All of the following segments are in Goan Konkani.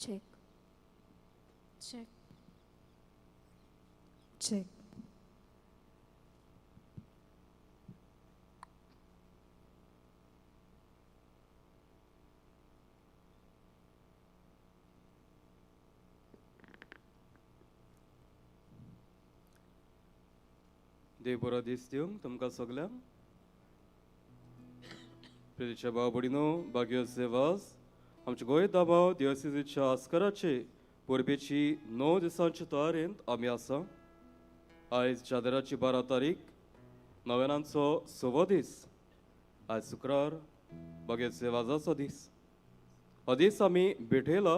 Check. Check. Check. देव बरो दीस दिवंक तुमकां सगल्यांक. प्रेरीच्या भाव भयणीनो, भाग्यो सेवास आमच्या गोंय दाबाव दिवसीच्या आस्कराचे परबेची 9 दिसांचे तयारेंत आमी आसा. आयज जानेराची 12 तारीख, नव्यानांचो 6वो दीस. आयज शुक्रार, भाग्यो सेवाजाचो दीस. हो दीस आमी भेटयला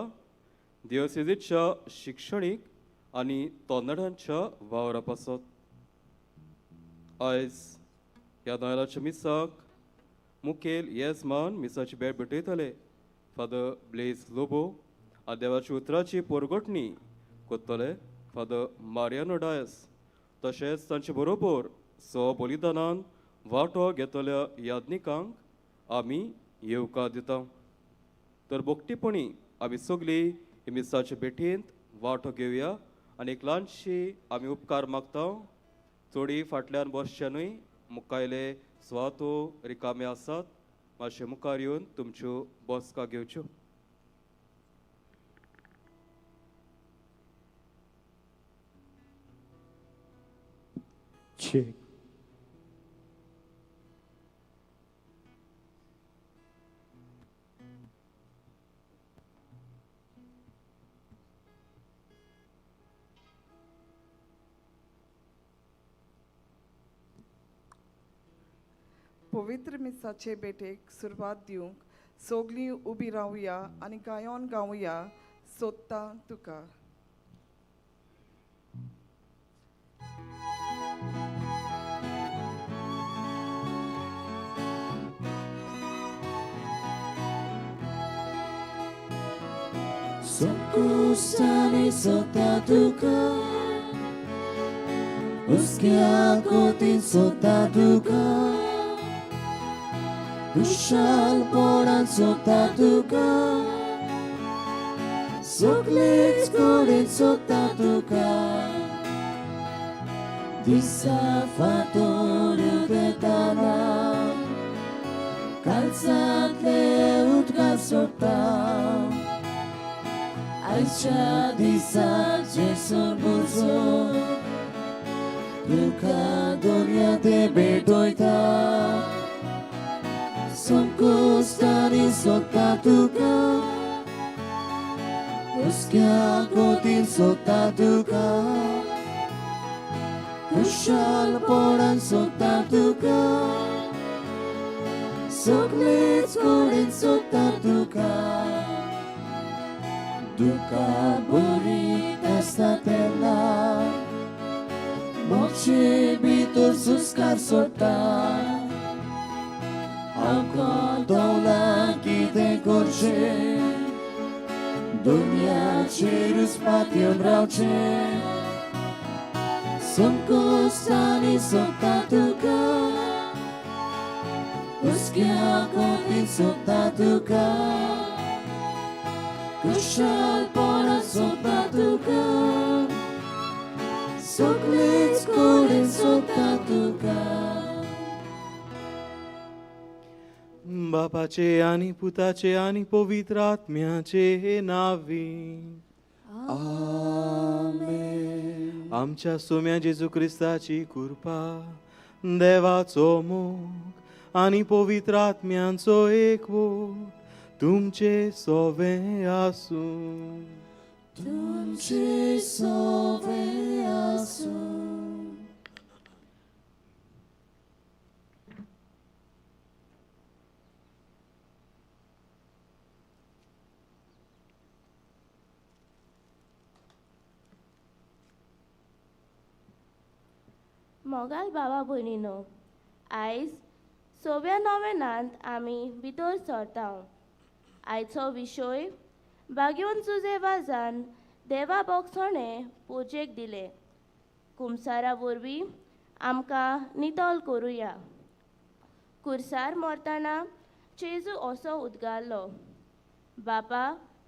दिवसेजीच्या शिक्षणीक आनी तरणाट्यांच्या वावरा पासत. आयज ह्या नोयलाच्या मिसाक मुखेल येजमान मिसाची भेट भेटयतले फादर ब्लेज लोबो आनी देवाच्या उतराची पोरगोटणी करतले फादर मारियानो डायस. तशेंच तांचे बरोबर सो बलिदानान वांटो घेतल्या याज्ञिकांक आमी येवकार दिता. तर बोगटीपणी आमी सगळीं मिसाच्या भेटींत वांटो घेवया आनी एक ल्हानशी आमी उपकार मागता. चोडी फाटल्यान बसचे न्हय, मुखायले सुवातो रिकामे आसात, मातशे मुखार येवन तुमच्यो बसका घेवच्यो. Check. पवित्र मिसाचे भेटेक सुरवात दिवंक सगळीं उबी रावया आनी गायोन गावया सोदता तुका. संकुस्तानी सोदता तुका, हुस्क्या कोतीन सोदता तुका, खुशालपणान सोदता तुका, सगळेच कडेन सोदता तुका. दिसा फातोर देताना कालसांतले उदकां सोडटा, आयच्या दिसा जेसून बुजो तुका दुनिया ते भेटयता. संकुस्तानी सोदता तुका, हुस्क्या कोतीन सोदता तुका, खुशालपणान सोदता तुका, सगळेच कडेन सोदता तुका. दुकां बरीत आसता तेन्ना मोगशे भितर सुस्कार सोडटा, आमकां दवला कितें करचें, दुनियाचेरूच पातयेवन रावचें. संकुस्तानी सोदता तुका, हुस्क्या कोतीन सोदता तुका, खुशालपणान सोदता तुका, सगळेच कडेन सोदता तुका. बापाचे आनी पुताचे आनी पवित्र आत्म्याचे नावी. आमेन. आमच्या सोम्या जेजू क्रिस्ताची कृपा, देवाचो मोग आनी पवित्र आत्म्यांचो एकवट तुमचे सोवे आसूं. तुमचे सोवे आसूं. मोगाल बाबा भयणीनो, आयज 6व्या नोवेनांत आमी भितर सरता. आयचो विशय बागयोन जुजे वाजान देवा बोगसणे पुजेक दिले. कुमसारा वरवीं आमकां नितळ करुया. कुर्सार मरतना जेजू असो उद्गारलो, बापा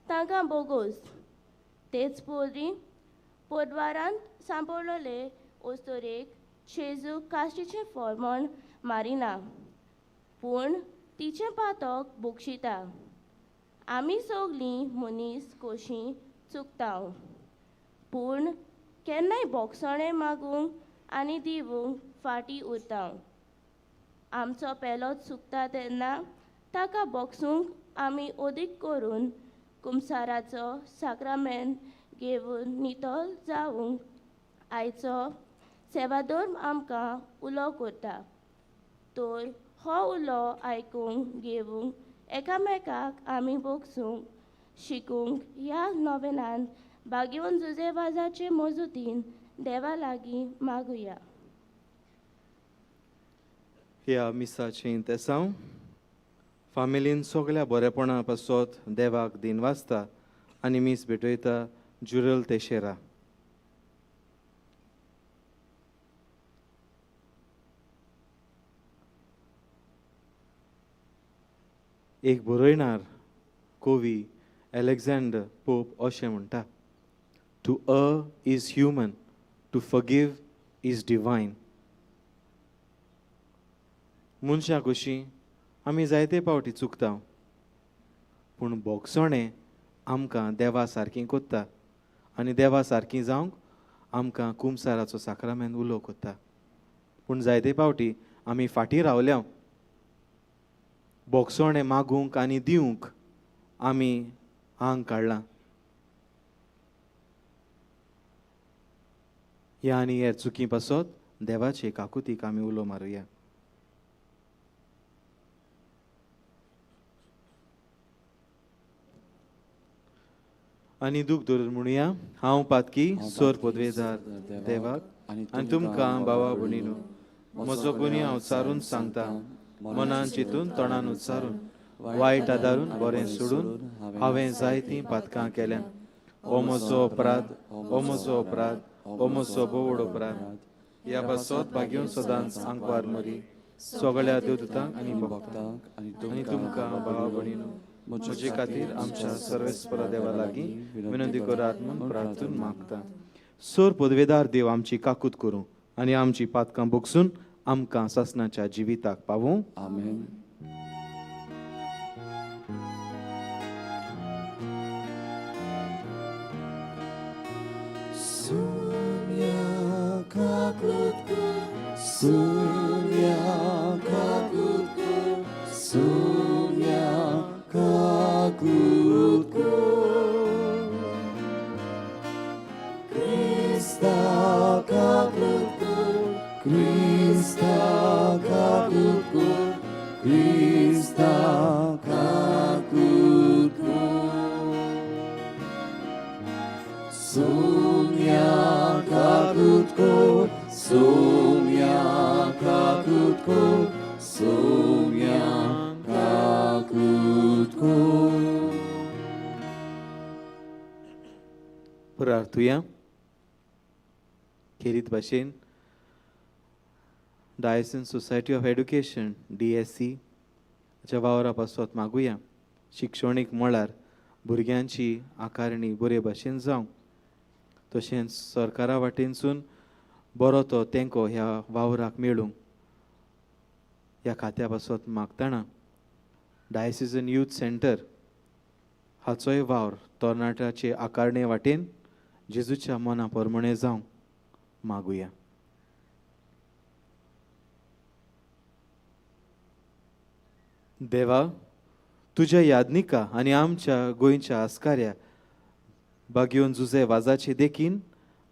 तांकां बोगोस. तेच परी पोटवारांत सांपडलेले ओस्तोरेक जेजू कास्टीचें फॉर्मण मारिना, पूण तिचें पातक बक्षिता. आमी सगलीं मनीस कशीं चुकता, पूण केन्नाय बोगसणें मागूंक आनी दिवूंक फाटीं उरता. आमचो पेलो चुकता तेन्ना ताका बोगसूंक आमी अदीक करून कुमसाराचो साक्रामेंत घेवन नितळ जावंक आयचो सेवाधर्म आमकां उलो करता. तर हो उलो आयकूंक घेवंक एकामेकाक आमी बोगसूंक शिकूंक ह्या नोवेनांत भाग्यवंत जुजे वाजाचे मजुतीन देवा लागीं मागुया. ह्या मिसाचें तेसांव फामिलीन सगल्या बरेपणा पासत देवाक दिन वाचता आनी मीस भेटयता जुरल तेशेरा. एक बरयणार कवी एलेक्झांडर पोप अशें म्हणटा, to err is human, to forgive is divine. मनशां कशीं आमी जायते पावटी चुकता, पूण भोगसणें आमकां देवा सारकीं कोत्ता आनी देवा सारकीं जावंक आमकां कुमसाराचो साक्रामेंत उलो कोत्ता. पूण जायते पावटी आमी फाटीं रावल्या, भोगसणें मागूंक आनी दिवंक आमी आंग काडलां. ह्या आनी हेर चुकी पासत देवाचे काकुतीक आमी उलो मारुया. आनी दूख धरून म्हणुया, हांव पातकी सोर पदवेदार देवाक आनी तुमकां बाबा भयणीनो म्हजो गुन्यांव हांव सारून सांगता, मनान चिंतून तोंडान उच्चारून वायट आदारून बरें सोडून हांवें जायतीं पातकां केल्यां. ओ म्हजो अपराध, ओ म्हजो अपराध, ओ म्हजो बोवड अपराध. ह्या पासत भाग्योन सदांच आंकवार मरी सगळ्या देवदूतांक आनी भक्तांक आनी तुमकां भावा भयणीनो म्हजे खातीर आमच्या सर्वेस्परा देवा लागीं विनंती करात म्हूण प्रार्थून मागता. सोर पदवेदार देव आमची काकूत करूं आनी आमची पातकां बोगसून आमकां सासणाच्या जिविताक पावूं. आमेन. Sumya kakutku, sumya kakutku, sumya kakutku. Krista kakutku, Krista kakutku, Krista kakutku. Sumya kakutku, sumya kakutku, sumya kakutku. प्रार्थुया. खेरीत भाशेन diocesan society of education DSE च्या वावरा पासत मागुया शिक्षणीक मळार भुरग्यांची आकारणी बरे भाशेन जावं, तशेंच सरकारा वाटेनसून बरो तो तेंको ह्या वावराक मेळूंक ह्या खात्या पासत मागतना डायसिजन यूथ सेंटर हाचोय वावर तरणाट्याचे आकारणे वाटेन जेजूच्या मना प्रमाणें जावंक मागुया. देवा, तुज्या यादनिका आनी आमच्या गोंयच्या आस्काऱ्या बागयोन जुजे वाजाचे देखीन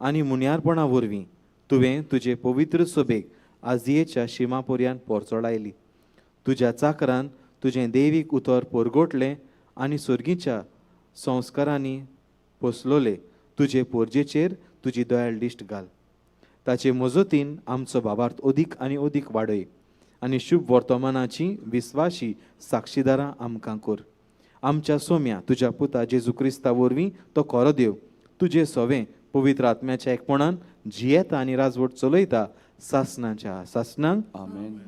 आनी मुन्यारपणा वरवीं तुवें तुजे पवित्र सोबेक आजियेच्या शिमा पर्यान पोरचोडायली. तुज्या चाकरान तुजें देवीक उतर पोरगोटलें आनी सर्गीच्या संस्कारांनी पोसलोले तुजे पोरजेचेर तुजी दयाळ दिश्ट घाल. ताचे मजतीन आमचो बाबार्थ अदीक आनी अदीक वाडय आनी शुभ वर्तमानाची विस्वाशी साक्षीदारां आमकां कर. आमच्या सोम्या तुज्या पुता जेजू क्रिस्ता वरवीं तो खरो देव तुजे सोवें पवित्र आत्म्याच्या एकपणान जियेता आनी राजवट चलयता सासणाच्या सासणांक. आमेन.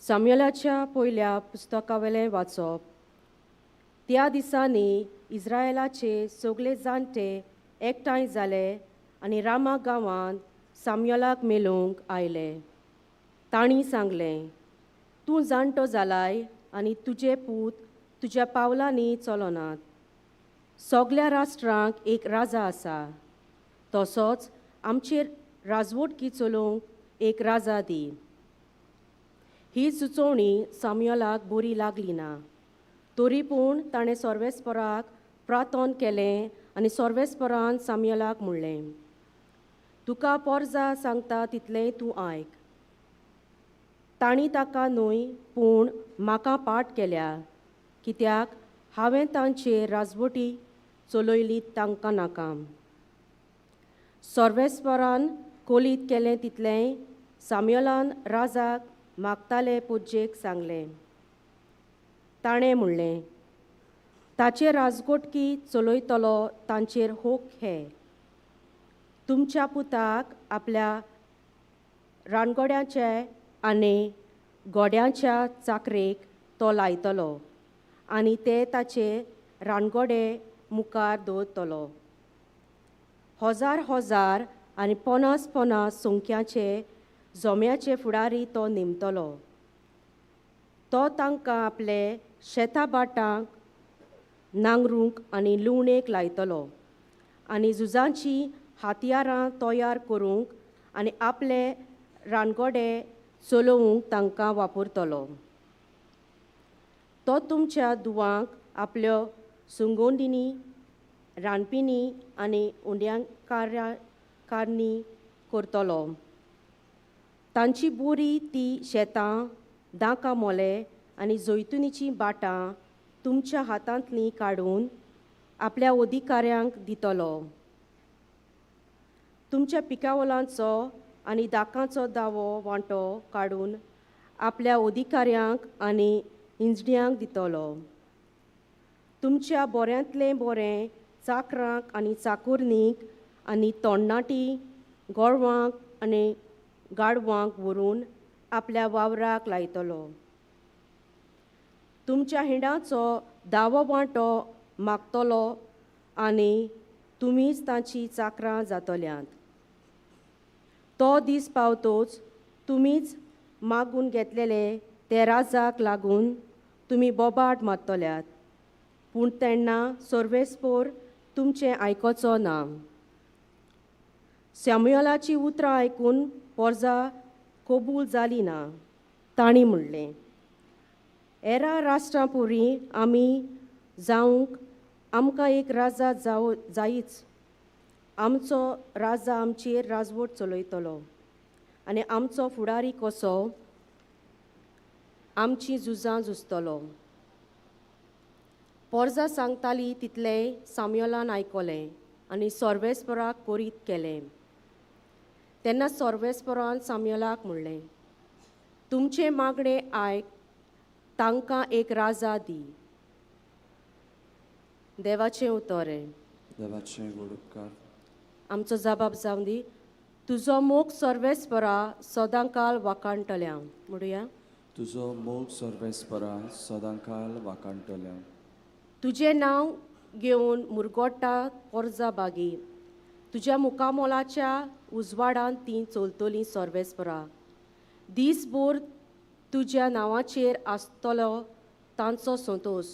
सामुएलाच्या पयल्या पुस्तकावेलें वाचप. त्या दिसांनी इस्रायलाचे सगळे जाणटे एकठांय जाले आनी रामा गांवांत सामुएलाक मेळूंक आयले. तांणी सांगलें, तूं जाणटो जालाय आनी तुजे पूत तुज्या पावलांनी चलनात. सगल्या राष्ट्रांक एक राजा आसा, तसोच आमचेर राजवटकी चलोवंक एक राजा दी. ही सुचोवणी सामुएलाक बरी लागली ना, तरी पूण ताणें सर्वेस्पराक प्रार्थन केलें आनी सर्वेस्परान सामुएलाक म्हणलें, तुका पोरजा सांगता तितलेंय तूं आयक. तांणी ताका न्हय पूण म्हाका पाठ केल्या, कित्याक हांवें तांचेर राजवटी चलयली तांकां नाका. सर्वेस्परान कोलीत केलें तितलेंय सामुएलान राजाक मागताले पुजेक सांगलें. ताणें म्हणलें, ताचे राजगोटकी चलयतलो तांचेर होक हे. तुमच्या पुताक आपल्या रानगोड्याचे आनी गोड्यांच्या चाकरेक तो लायतलो आनी ते ताचे रानगोडे मुखार दवरतलो. हजार हजार आनी 50 50 संख्याचे जोम्याचे फुडारी तो नेमतलो. तो तांकां आपले शेता भाटांक नांगरूंक आनी लुवणेक लायतलो आनी झुजांचीं हत्यारां तयार करूंक आनी आपले रानगोडे चलोवंक तांकां वापरतलो. तो तुमच्या दुवांक आपल्यो सुंगोंदिनी, रांदपिनी आनी उंड्यांकारणी करतलो. तांची बोरी ती शेतां, दाका मोले आनी जैतुनीचीं बाटां तुमच्या हातांतलीं काडून आपल्या अधिकाऱ्यांक दितलो. तुमच्या पिकावलांचो आनी दाकांचो दावो वांटो काडून आपल्या अधिकाऱ्यांक आनी इंजड्यांक दितलो. तुमच्या बोऱ्यांतलें बोरें चाकरांक आनी चाकुरणीक आनी तोंडनाटी गोरवांक आनी गाडवांक व्हरून आपल्या वावराक लायतलो. तुमच्या हिंडाचो दावो वांटो मागतलो आनी तुमीच तांची चाकरां जातल्यांत. तो दीस पावतोच तुमीच मागून घेतलेले ते राजाक लागून तुमी बोबाट मारतल्यात, पूण तेन्ना सर्वेस्पोर तुमचें आयकोचो ना. सॅम्युअलाची उतरां आयकून पोरजा कबूल जाली ना. तांणी म्हणलें, एरा राष्ट्रां पुरी आमी जावंक आमकां एक राजा जायच. आमचो राजा आमचेर राजवट चलयतलो आनी आमचो फुडारी कसो आमचीं झुजां झुजतलो. पोरजा सांगताली तितलें सामुएलान आयकलें आनी सर्वेस्पराक कोरीत केलें. तेन्ना सर्वेस्परान सामुएलाक म्हणलें, तुमचें मागणें आयक, तांकां एक राजा दी. देवाचें उतर. देवाचें व्हड उपकार. आमचो जबाब जावं दी. तुजो मोग सर्वेस्परा सदांकाल वाखाणटल्या. म्हणुया, तुजो मोग सर्वेस्परा सदांकाल वाखाणटल्या. तुजें नांव घेवन मुरगोटा पोरजा बागी, तुज्या मुखामोलाच्या उजवाडान तीं चलतलीं सर्वेस्परा. दीसभर तुज्या नांवाचेर आसतलो तांचो संतोश,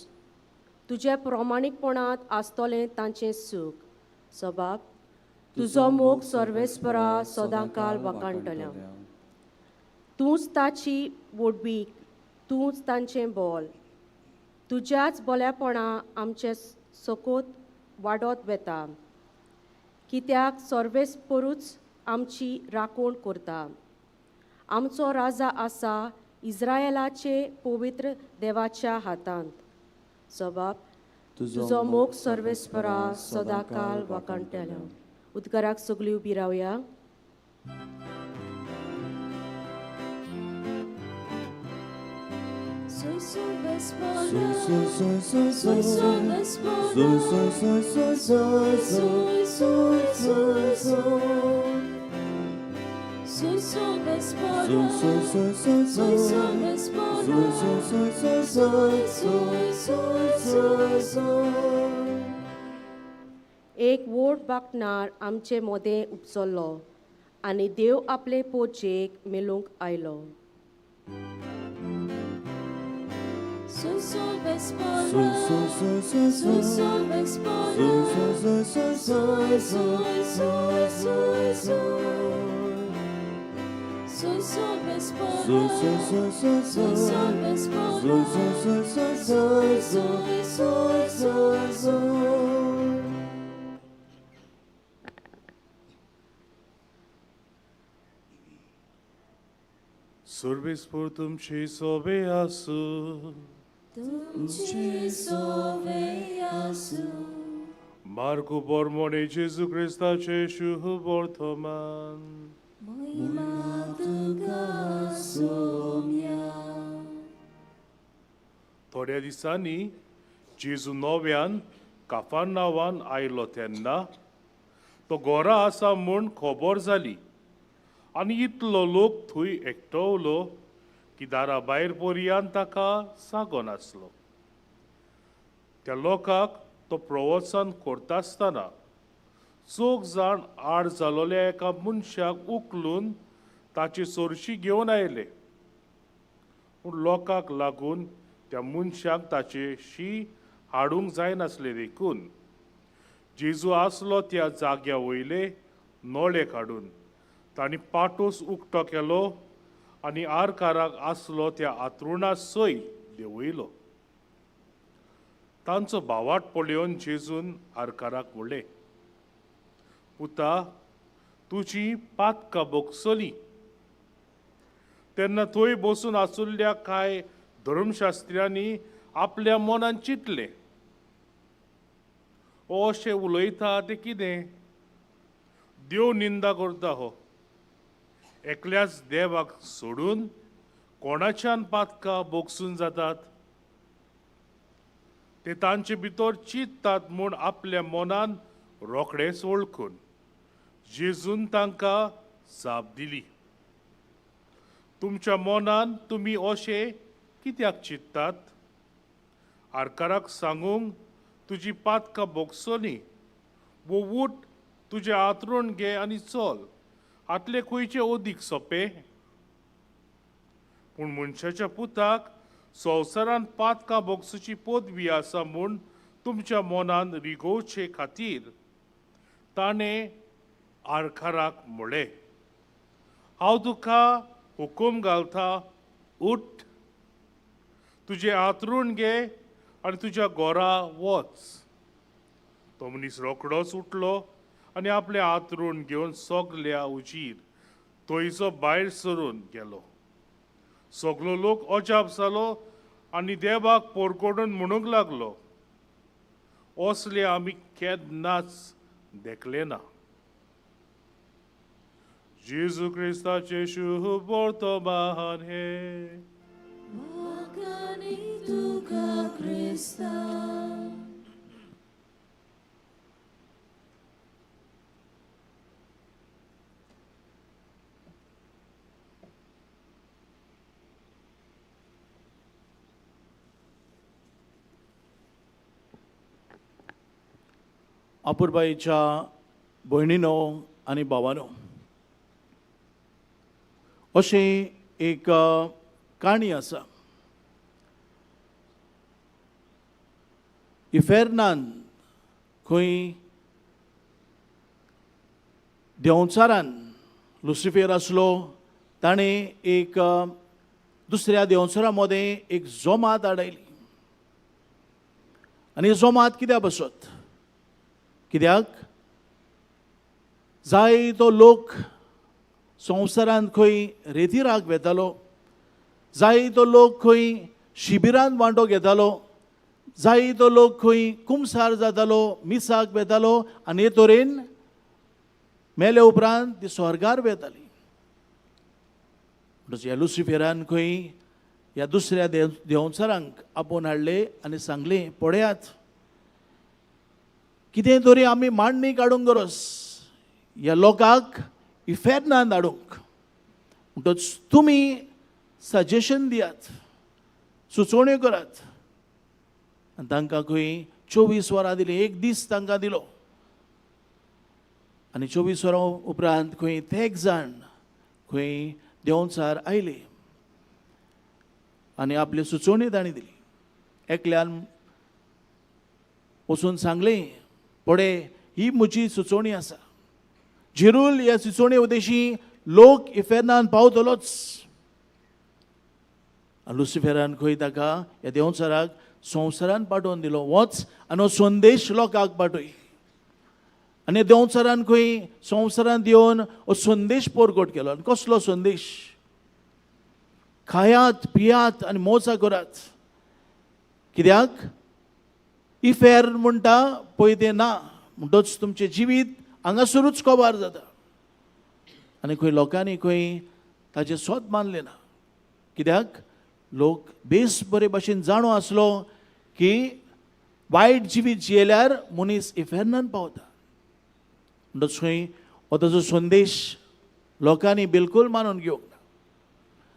तुज्या प्रमाणीकपणांत आसतलें तांचें सूख. सबाब, तुजो मोग सर्वेस्परा सदांकाल वाखाणटल्या. तूंच ताची वोडबीक, तूंच तांचें बोल. तुज्याच बोल्यापणा आमचें सकोत वाडत वेता, कित्याक सर्वेस्परूच आमची राखण करता. आमचो राजा आसा इस्रायलाचे पवित्र देवाच्या हातांत. सबाब, तुजो मोग सर्वेस्परा सदांकाल वाखाणटल्या. उदकाराक सगळीं उबी रावया. Soy Vespora, soy Vespora, soy, soy, soy, soy, soy. Sunt solves pora. Sunt solves pora. Sol, sol, sol, sol, sol. एक व्हड बाकणार आमचे मोदें उपसरलो आनी देव आपले पोचेक मेळूंक आयलो. Sunt solves pora. Sunt solves pora. Sol, sol, sol, sol, sol. Sunt solves pora. Sunt solves pora. Sol, sol, sol, sol, sol. Service तुमची सोबे आसू. तुमचे सोवे आसू. मार्कू बोरमोणे जेजू क्रिस्ताचे शुभ वर्तमान. महिमा तुका सोम्या. थोड्या दिसांनी जेजू नव्यान काफार नांवान आयलो तेन्ना तो घरा आसा म्हूण खबर जाली आनी इतलो लोक थंय एकटवलो की दारा भायर पर्यान ताका सागोन आसलो. त्या लोकांक तो प्रवचन करता आसतना चौग जाण आड जालोल्या एका मनशाक उखलून ताची सोरशी घेवन आयले, पूण लोकांक लागून त्या मनशाक ताचे शी हाडूंक जायनासलें. देखून जेजू आसलो त्या जाग्या वयले नळे काडून तांणी पाटोस उक्तो केलो आनी आरकाराक आसलो त्या आतरुणा सयत देंवयलो. तांचो भावाट पळोवन जेजून आरकाराक म्हणलें, पुता, तुजी पातकां भोगसली. तेन्ना थंय बसून आशिल्ल्या कांय धर्मशास्त्र्यांनी आपल्या मनान चिंतलें, हो अशें उलयता तें कितें? देव निंदा करता हो. एकल्याच देवाक सोडून कोणाच्यान पातकां भोगसून जातात? ते तांचे भितर चिंततात म्हूण आपल्या मनान रोखडेच वळखून जेजून तांकां जाप दिली, तुमच्या मनान तुमी अशें कित्याक चिंततात? आरकाराक सांगूंक तुजी पातकां भोगसली वो उठ तुजें आतरूण घे आनी चल, हातलें खंयचें अदीक सोंपें? पूण मनशाच्या पुताक संवसारांत पातकां भोगसुची पदवी आसा म्हूण तुमच्या मनान रिगोवचे खातीर ताणें आरकाराक म्हणलें, हांव तुका हुकूम घालता, उठ, तुजें आतरूण घे आनी तुज्या घरा वच. तो मनीस रोखडोच उठलो आनी आपलें आतरूण घेवन सगल्या उजीर थंयचो भायर सरून गेलो. सगलो लोक अजाप जालो आनी देवाक पोरकोडून म्हणूंक लागलो, असले आमी केन्नाच देखले ना. जेजू क्रिस्ताचे शुभ वर्तमान हें. वाखाणी तुका क्रिस्ता. अपुरबाईच्या भयणीनो आनी भावानो, अशी एक काणी आसा. इफेर्नान खंय देंवचारान लुसिफेर आसलो, ताणें एक दुसऱ्या देंवचारा मदें एक जोमात आडयली. आनी ही जोमात कित्याक बसत? कित्याक जाय तो लोक संवसारांत खंय रेतिराक वेतालो, जाय तो लोक खंय शिबिरांत वांटो घेतालो, जाय तो लोक खंय कुमसार जातालो, मिसाक वेतालो आनी हे तरेन मेले उपरांत ती स्वर्गार वेताली. म्हणटच ह्या लुसिफेरान खंय ह्या दुसऱ्या देंवचारांक आपोवन हाडले आनी सांगलें, पळयात कितें तरी आमी मांडणी काडूंक गरज ह्या लोकांक इफेर्नान धाडूंक. म्हणटच तुमी सजेशन दियात, सुचोवण्यो करात. आनी तांकां खंय 24 वरां दिलीं, एक दीस तांकां दिलो. आनी 24 वरां उपरांत खंय तेग जाण खंय देंवचार आयले आनी आपली सुचोवणी तांणी दिली. एकल्यान वचून सांगलें, पळय ही म्हजी सुचोवणी आसा, जिरूल ह्या सुचोवणे उदेशी लोक इफेर्नान पावतलोच. आनी लुसिफेरान खंय ताका ह्या देंवचाराक संवसारान पाठोवन दिलो, वच आनी हो संदेश लोकांक पाठय. आनी देंवचारान खंय संवसारांत येवन हो संदेश परगट केलो. आनी कसलो संदेश? खायात पियात आनी मोजा करात. कित्याक इफेर्न म्हणटा पळय तें ना, म्हणटच तुमचें जिवीत हांगासरूच कबार जाता. आनी खंय लोकांनी खंय ताचें सोद मानलें ना. कित्याक लोक बेस बरे भाशेन जाणो आसलो की वायट जिवीत जियेल्यार मनीस इफेर्नान पावता. म्हणटच खंय हो ताजो संदेश लोकांनी बिलकूल मानून घेवंक ना.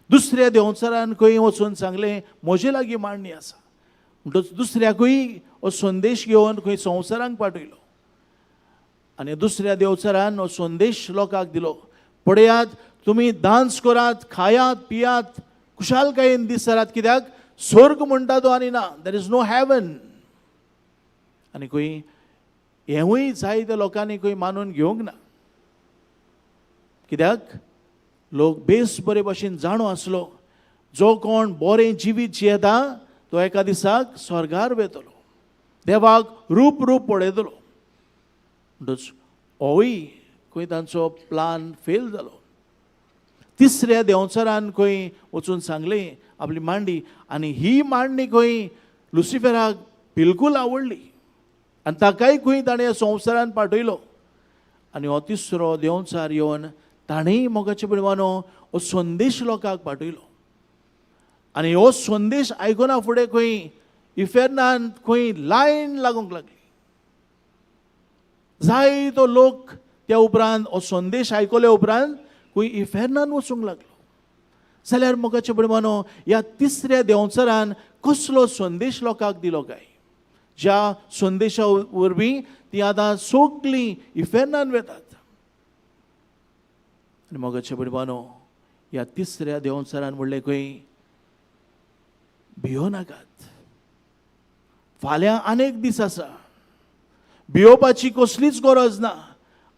दुसऱ्या देंवचारान खंय वचून सांगलें, म्हजे लागीं मांडणी आसा. म्हणटच दुसऱ्याकूय हो संदेश घेवन खंय संवसारांक पाठयलो. आनी दुसऱ्या देंवचारान हो संदेश लोकांक दिलो, पळयात तुमी डांस करात, खायात पियात, खुशालकायेन दीस सारात. कित्याक स्वर्ग म्हणटा तो आनी ना, there is no heaven. आनी खंय हेंवूय जायत्या लोकांनी खंय मानून घेवंक ना. कित्याक लोक बेस बरे भाशेन जाणो आसलो, जो कोण बरें जिवीत जियेता तो एका दिसाक स्वर्गार वेतलो, देवाक रूप रूप पळयतलो. म्हणटच होय खंय तांचो प्लान फेल जालो. तिसऱ्या देंवचारान खंय वचून सांगलें आपली मांडी, आनी ही मांडणी खंय लुसिफेराक बिलकूल आवडली आनी ताकाय खंय ताणें संवसारान पाठयलो. आनी हो तिसरो देंवचार येवन ताणेंय मोगाचे भयणांनो हो संदेश लोकांक पाठयलो. आनी हो संदेश आयकना फुडें खंय इफेर्नान खंय लायन लागूंक लागली. जायतो लोक त्या उपरांत हो संदेश आयकल्या उपरांत खंय इफेर्नान वचूंक लागलो. जाल्यार मोगाचे भयणांनो ह्या तिसऱ्या देंवचारान कसलो संदेश लोकांक दिलो काय, ज्या संदेशा वरवीं ती आतां सगळीं इफेर्नान वेतात. आनी मोगाचे भयणांनो ह्या तिसऱ्या देंवचारान म्हणलें खंय भियो नाकात, फाल्यां आनेक दीस आसा, भियोवपाची कसलीच गरज ना.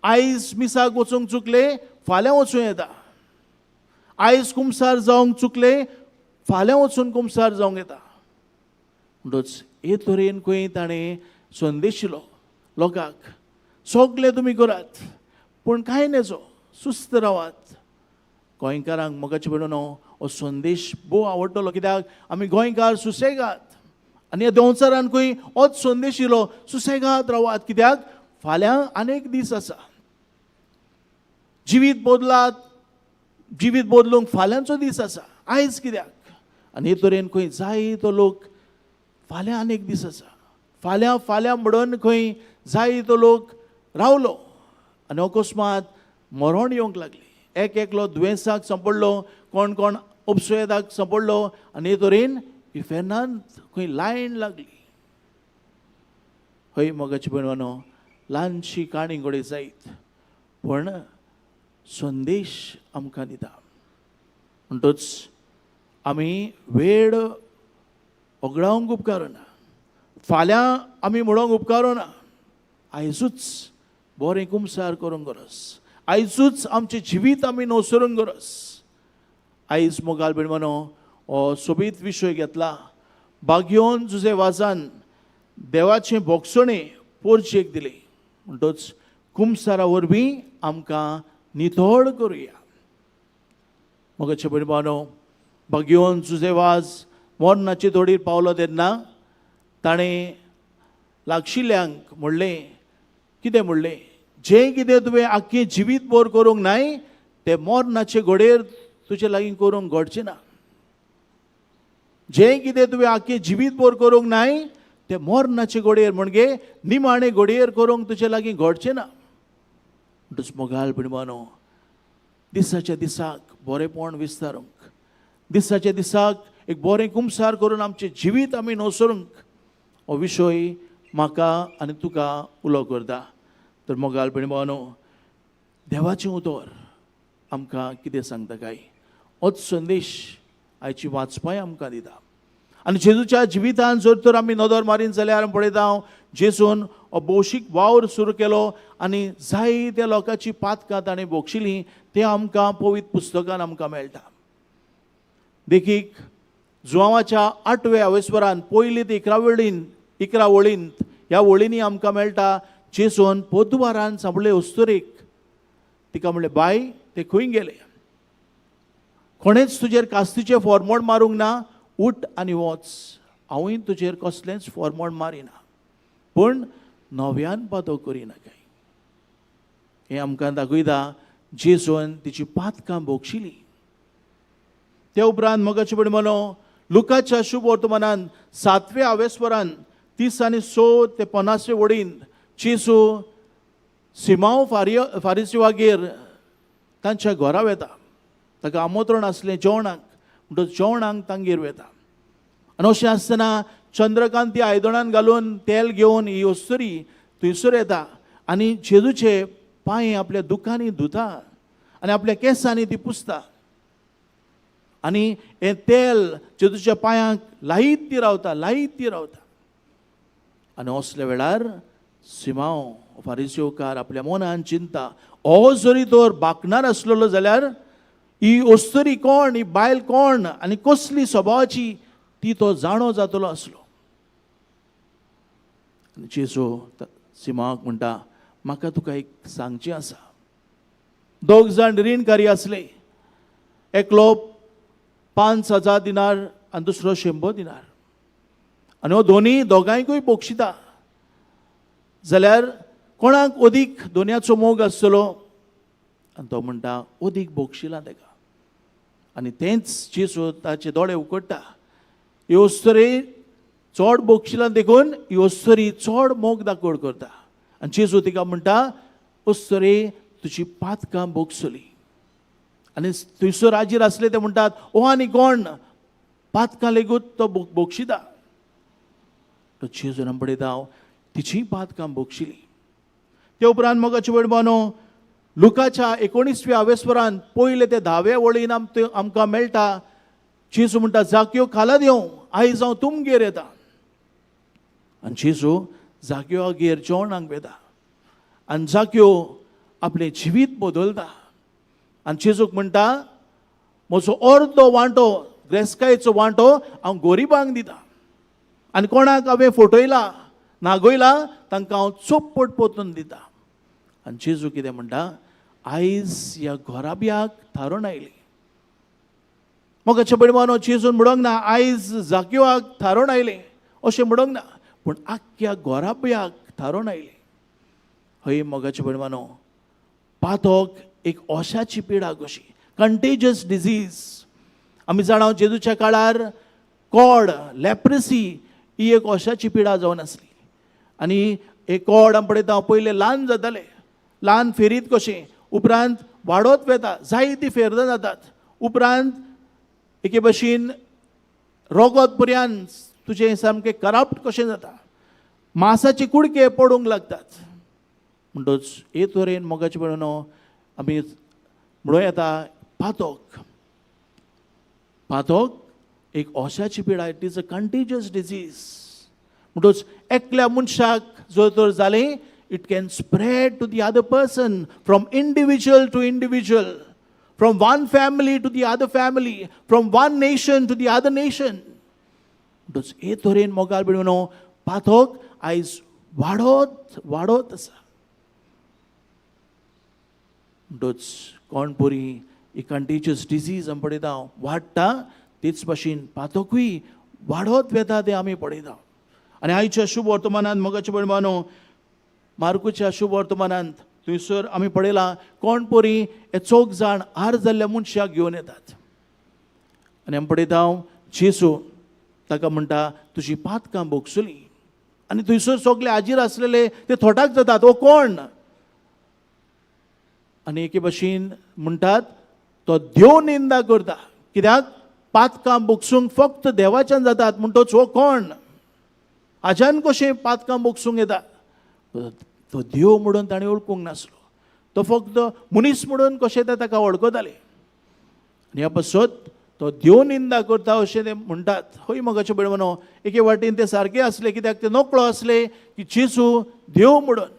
आयज मिसाक वचूंक चुकले, फाल्यां वचूं येता. आयज कुमसार जावंक चुकले, फाल्यां वचून कुमसार जावंक येता. म्हणटच हे तरेन खंय ताणें संदेश दिलो लोकांक, सगलें तुमी करात पूण कांय नेजो, सुस्त रावात. गोंयकारांक मोगाचे भयणांनो हो संदेश भोव आवडटलो. कित्याक आमी गोंयकार सुसेगाद, आनी ह्या देंवचारान खंय होच संदेश दिलो, सुसेगाद रावात, कित्याक फाल्यां आनेक दीस आसा. जिवीत बदलात, जिवीत बदलूंक फाल्यांचो दीस आसा, आयज कित्याक. आनी हे तरेन खंय जायतो लोक फाल्यां आनेक दीस आसा, फाल्यां फाल्यां म्हणून खंय जायतो लोक रावलो. आनी अकस्मात मरण येवंक लागली. एक एकलो दुयेंसाक सांपडलो, कोण कोण उपसुयेदाक सांपडलो, आनी हे तरेन इफेर्नान खंय लायन लागली. हय मोगाचे भयणांनो ल्हानशी काणी घडये जायत पूण संदेश आमकां दिता. म्हणटच आमी वेळ वगडावंक उपकारना, फाल्यां आमी म्हणोंक उपकारना. आयजूच बरें कुमसार करूंक गरज, आयजूच आमचें जिवीत आमी नसरूंक गरज. आयज मोगाल भयणांनो हो सोबीत विशय घेतला, बागयोन जुजे वाजान देवाचें भोगसणें पोरचेक दिलें. म्हणटच कुमसारा वरवीं आमकां नितळ करुया. मोगाचे भयणांनो बागयोन जुजे वाज मरणाचे तोडीर पावलो तेन्ना ताणें लागशिल्ल्यांक म्हणलें, कितें म्हणलें, जें कितें तुवें आख्खें जिवीत भर करूंक नाय तें मरणाचे घडयेर तुजे लागीं करूंक घडचें ना. जें कितें तुवें आख्खें जिवीत भर करूंक नाय तें मरणाचे घडयेर म्हणजे निमाणे घडयेर करूंक तुजे लागीं घडचें ना. म्हणटच मोगाल भयणांनो दिसाच्या दिसाक बरेंपण विस्तारूंक, दिसाच्या दिसाक एक बरें कुमसार करून आमचें जिवीत आमी नसरूंक हो विशय म्हाका आनी तुका उलो करता. तर मोगाल भयण भावानो, देवाचें उतर आमकां कितें सांगता काय होच संदेश आयची वाचपाय आमकां दिता. आनी जेजूच्या जिवितान जर तर आमी नदर मारीन जाल्यार आमी पळयता जेजून हो भौशीक वावर सुरू केलो आनी जायत्या लोकांची पातकां ताणें भोगशिलीं, तें आमकां पवित्र पुस्तकान आमकां मेळटा. देखीक जुवांवाच्या 8व्या अवेस्वरान पयली ते 11 वळींत ह्या वळींनी आमकां मेळटा जेजून पोदवारान सांपडले अस्तुरेक, तिका म्हणलें, बाय ते खंय गेले? कोणेच तुजेर कास्तीचें फॉर्मोण मारूंक ना, उठ आनी वच, हांवूय तुजेर कसलेंच फॉर्मोण मारिना, पूण नव्यान पातो करिनाकाय. हें आमकां दाखयता जेजून तिची पातकां भोगशिली. त्या उपरांत मोगाचे भयण भावांनो, लुकाच्या शुभ वर्तमानान 7व्या आवेस्वरान 30 आनी 100 ते 50 वडीन जेजू सिमांव फारिसिवागेर तांच्या घरा वता. ताका आमंत्रण आसलें जेवणाक, म्हणटच जेवणाक तांगेर वता. आनी अशें आसतना चंद्रकांती आयदनान घालून तेल घेवन ही अस्तुरी थंयसर येता आनी जेजूचे पांय आपल्या दुकांनी धुता आनी आपल्या केंसांनी ती पुसता आनी हें तेल जेजूच्या पांयांक लायत ती रावता, लायत ती रावता. आनी असल्या वेळार सिमांव फारिसियोकार आपल्या मनान चिंता, हो जरी तर बाकणार आसलेलो जाल्यार ही अस्तुरी कोण, ही बायल कोण आनी कसली स्वभावाची ती तो जाणो जातलो आसलो. आनी जेजू सिमांवाक म्हणटा, म्हाका तुका एक सांगचें आसा. दोग जाण रीणकारी आसले, एकलो 5000 दिनार आनी दुसरो 100 दिनार, आनी हो दोनी दोगांयकूय बक्षिता जाल्यार कोणाक अदीक दोनयाचो मोग आसतलो? आनी तो म्हणटा अदीक बक्षिला तेका. आनी तेंच जेजू ताचे दोळे उकडटा, ही अस्तुरी चड बक्षिला देखून ही अस्तुरी चड मोग दाखोड करता. आनी जेजू तिका म्हणटा, अस्तुरी तुजी पातकां भोगसली. आनी थंयसर हाजीर आसले ते म्हणटात, ओ आनी कोण पातकां लेगूत तो भोगशिता. तो जेजून आमी पळयता हांव तिचीय पातकां भोगशिली. ते उपरांत मोगाचे भयण भावांनो, लुकाच्या 19व्या आवेस्वरान पयले ते 10व्या वळीन आमकां मेळटा जेजू म्हणटा, जाक्यो खाला देंव, आयज हांव तुमगेर येता. आनी जेजू जाक्योगेर जेवणाक वता आनी जाक्यो आपलें जिवीत बदलता आनी जेजूक म्हणटा, म्हजो अर्दो वांटो, ग्रेस्कायेचो वांटो हांव गरिबांक दिता आनी कोणाक हांवें फटयला नागयला तांकां हांव चोप्पट पोतून दिता. आनी जेजू कितें म्हणटा, आयज ह्या घराब्याक थारोवन आयली. मोगाचे भयण भावांनो, जेजून म्हणूंक ना आयज जाक्योआक थारोवन आयलें अशें म्हणूंक ना, पूण आख्ख्या घराब्याक थारोवन आयलें. हय मोगाचे भयण भावांनो, पातक एक ओशाची पिडा कशी, कंटेजियस डिजीज. आमी जाणा जेजूच्या काळार कोड, लेप्रसी ही एक ओशाची पिडा जावन आसली. आनी हे कोड आमी पळयता पयलें ल्हान जाताले, ल्हान फेरीत कशें, उपरांत वाडत वता, जायतीं फेरदां जातात, उपरांत एके भशेन रोगत पर्यंत तुजें सामकें करप्ट कशें जाता, मासाचे कुडके पडूंक लागतात. म्हणटच हे तरेन मोगाचे भयणो आमी म्हणूं येता पातक, पातक एक ओशाची पिडा, it is a contagious disease. म्हणटच एकल्या मनशाक जर तर जालें, it can spread to the other person, from individual to individual, from one family to the other family, from one nation to the other nation. म्हणटच हे तरेन मोगाल भयणो पातक आयज वाडत वाडत आसा. म्हणटच कोण बरी ही कंटेजियस डिजीज आमी पळयता वाडटा, तेच भाशेन पातकूय वाडत वता तें आमी पळयता. आनी आयच्या शुभ वर्तमानांत मोगाचे भयण भावांनो, मार्कूच्या शुभ वर्तमानांत थंयसर आमी पळयलां कोण परी हे चौग जाण हार जाल्ल्या मनशाक घेवन येतात. आनी आमी पळयता जेजू ताका म्हणटा, तुजी पातकां भोगसली. आनी थंयसर सगळे हाजीर आसलेले ते थोटाक जातात, हो कोण? आनी एके भशेन म्हणटात तो देव निंदा करता. कित्याक पातकां भोगसूंक फक्त देवाच्यान जातात, म्हणटोच हो कोण हाज्यान कशें पातकां भोगसूंक येता? तो देव म्हणून ताणें वळखूंक नासलो, तो फक्त मनीस म्हणून कशें ते ताका वळखताले. आनी ह्या पासत तो देव निंदा करता अशें ते म्हणटात. हय मोगाचे भयण, एके वाटेन ते सारके आसले, कित्याक ते नकळो आसले की जेजू देव म्हणून.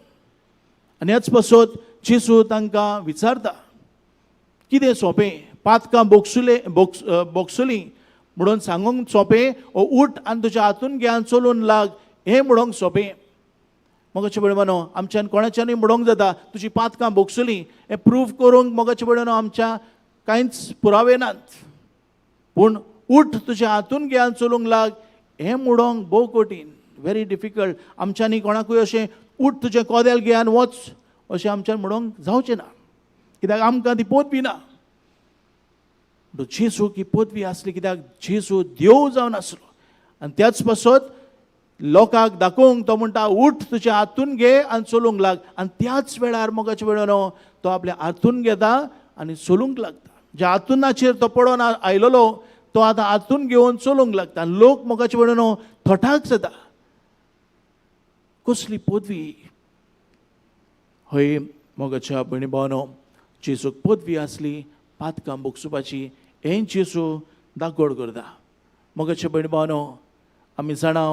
आनी ह्याच पासत जेजू तांकां विचारता, कितें सोंपें पातकां बोगसुले बोगसुलीं म्हणून सांगूंक सोंपें, ओ उठ आनी तुज्या हातून घे आनी चलून लाग हें म्हणूंक सोंपें? मोगाचे भयण, आमच्यान कोणाच्यानूय म्हणूंक जाता तुजी पातकां बोगसुलीं, हें प्रूफ करूंक मोगाचे भयण आमच्या कांयच पुरावे नात. पूण उठ तुज्या हातून घे आनी चलूंक लाग हें म्हणूंक भोव कठीण, व्हेरी डिफिकल्ट. आमच्यांनी कोणाकूय अशें उठ तुजें कोदेल घे आनी वच अशें आमच्यान म्हणूंक जावचें ना, कित्याक आमकां ती पदवी ना. जेजूक ही पदवी आसली, कित्याक जेजू देव जावन आसलो. आनी त्याच पासत लोकांक दाखोवंक तो म्हणटा उठ तुजें हातून घे आनी चलूंक लाग. आनी त्याच वेळार मोगाच्या वेळानो तो आपल्या हातून घेता आनी चलूंक लागता. ज्या हातुनाचेर तो पडोन आयलेलो तो आतां हातून घेवन चलूंक लागता. आनी लोक मोगाच्या वेळानो थटाक जाता, कसली पदवी. हय मोगाच्या भयणी भावनो, जेजूक पदवी आसली पातकां भोगसुपाची, हें जेजू दाखोड करता. मोगाच्या भयणी भावनो, आमी जाणा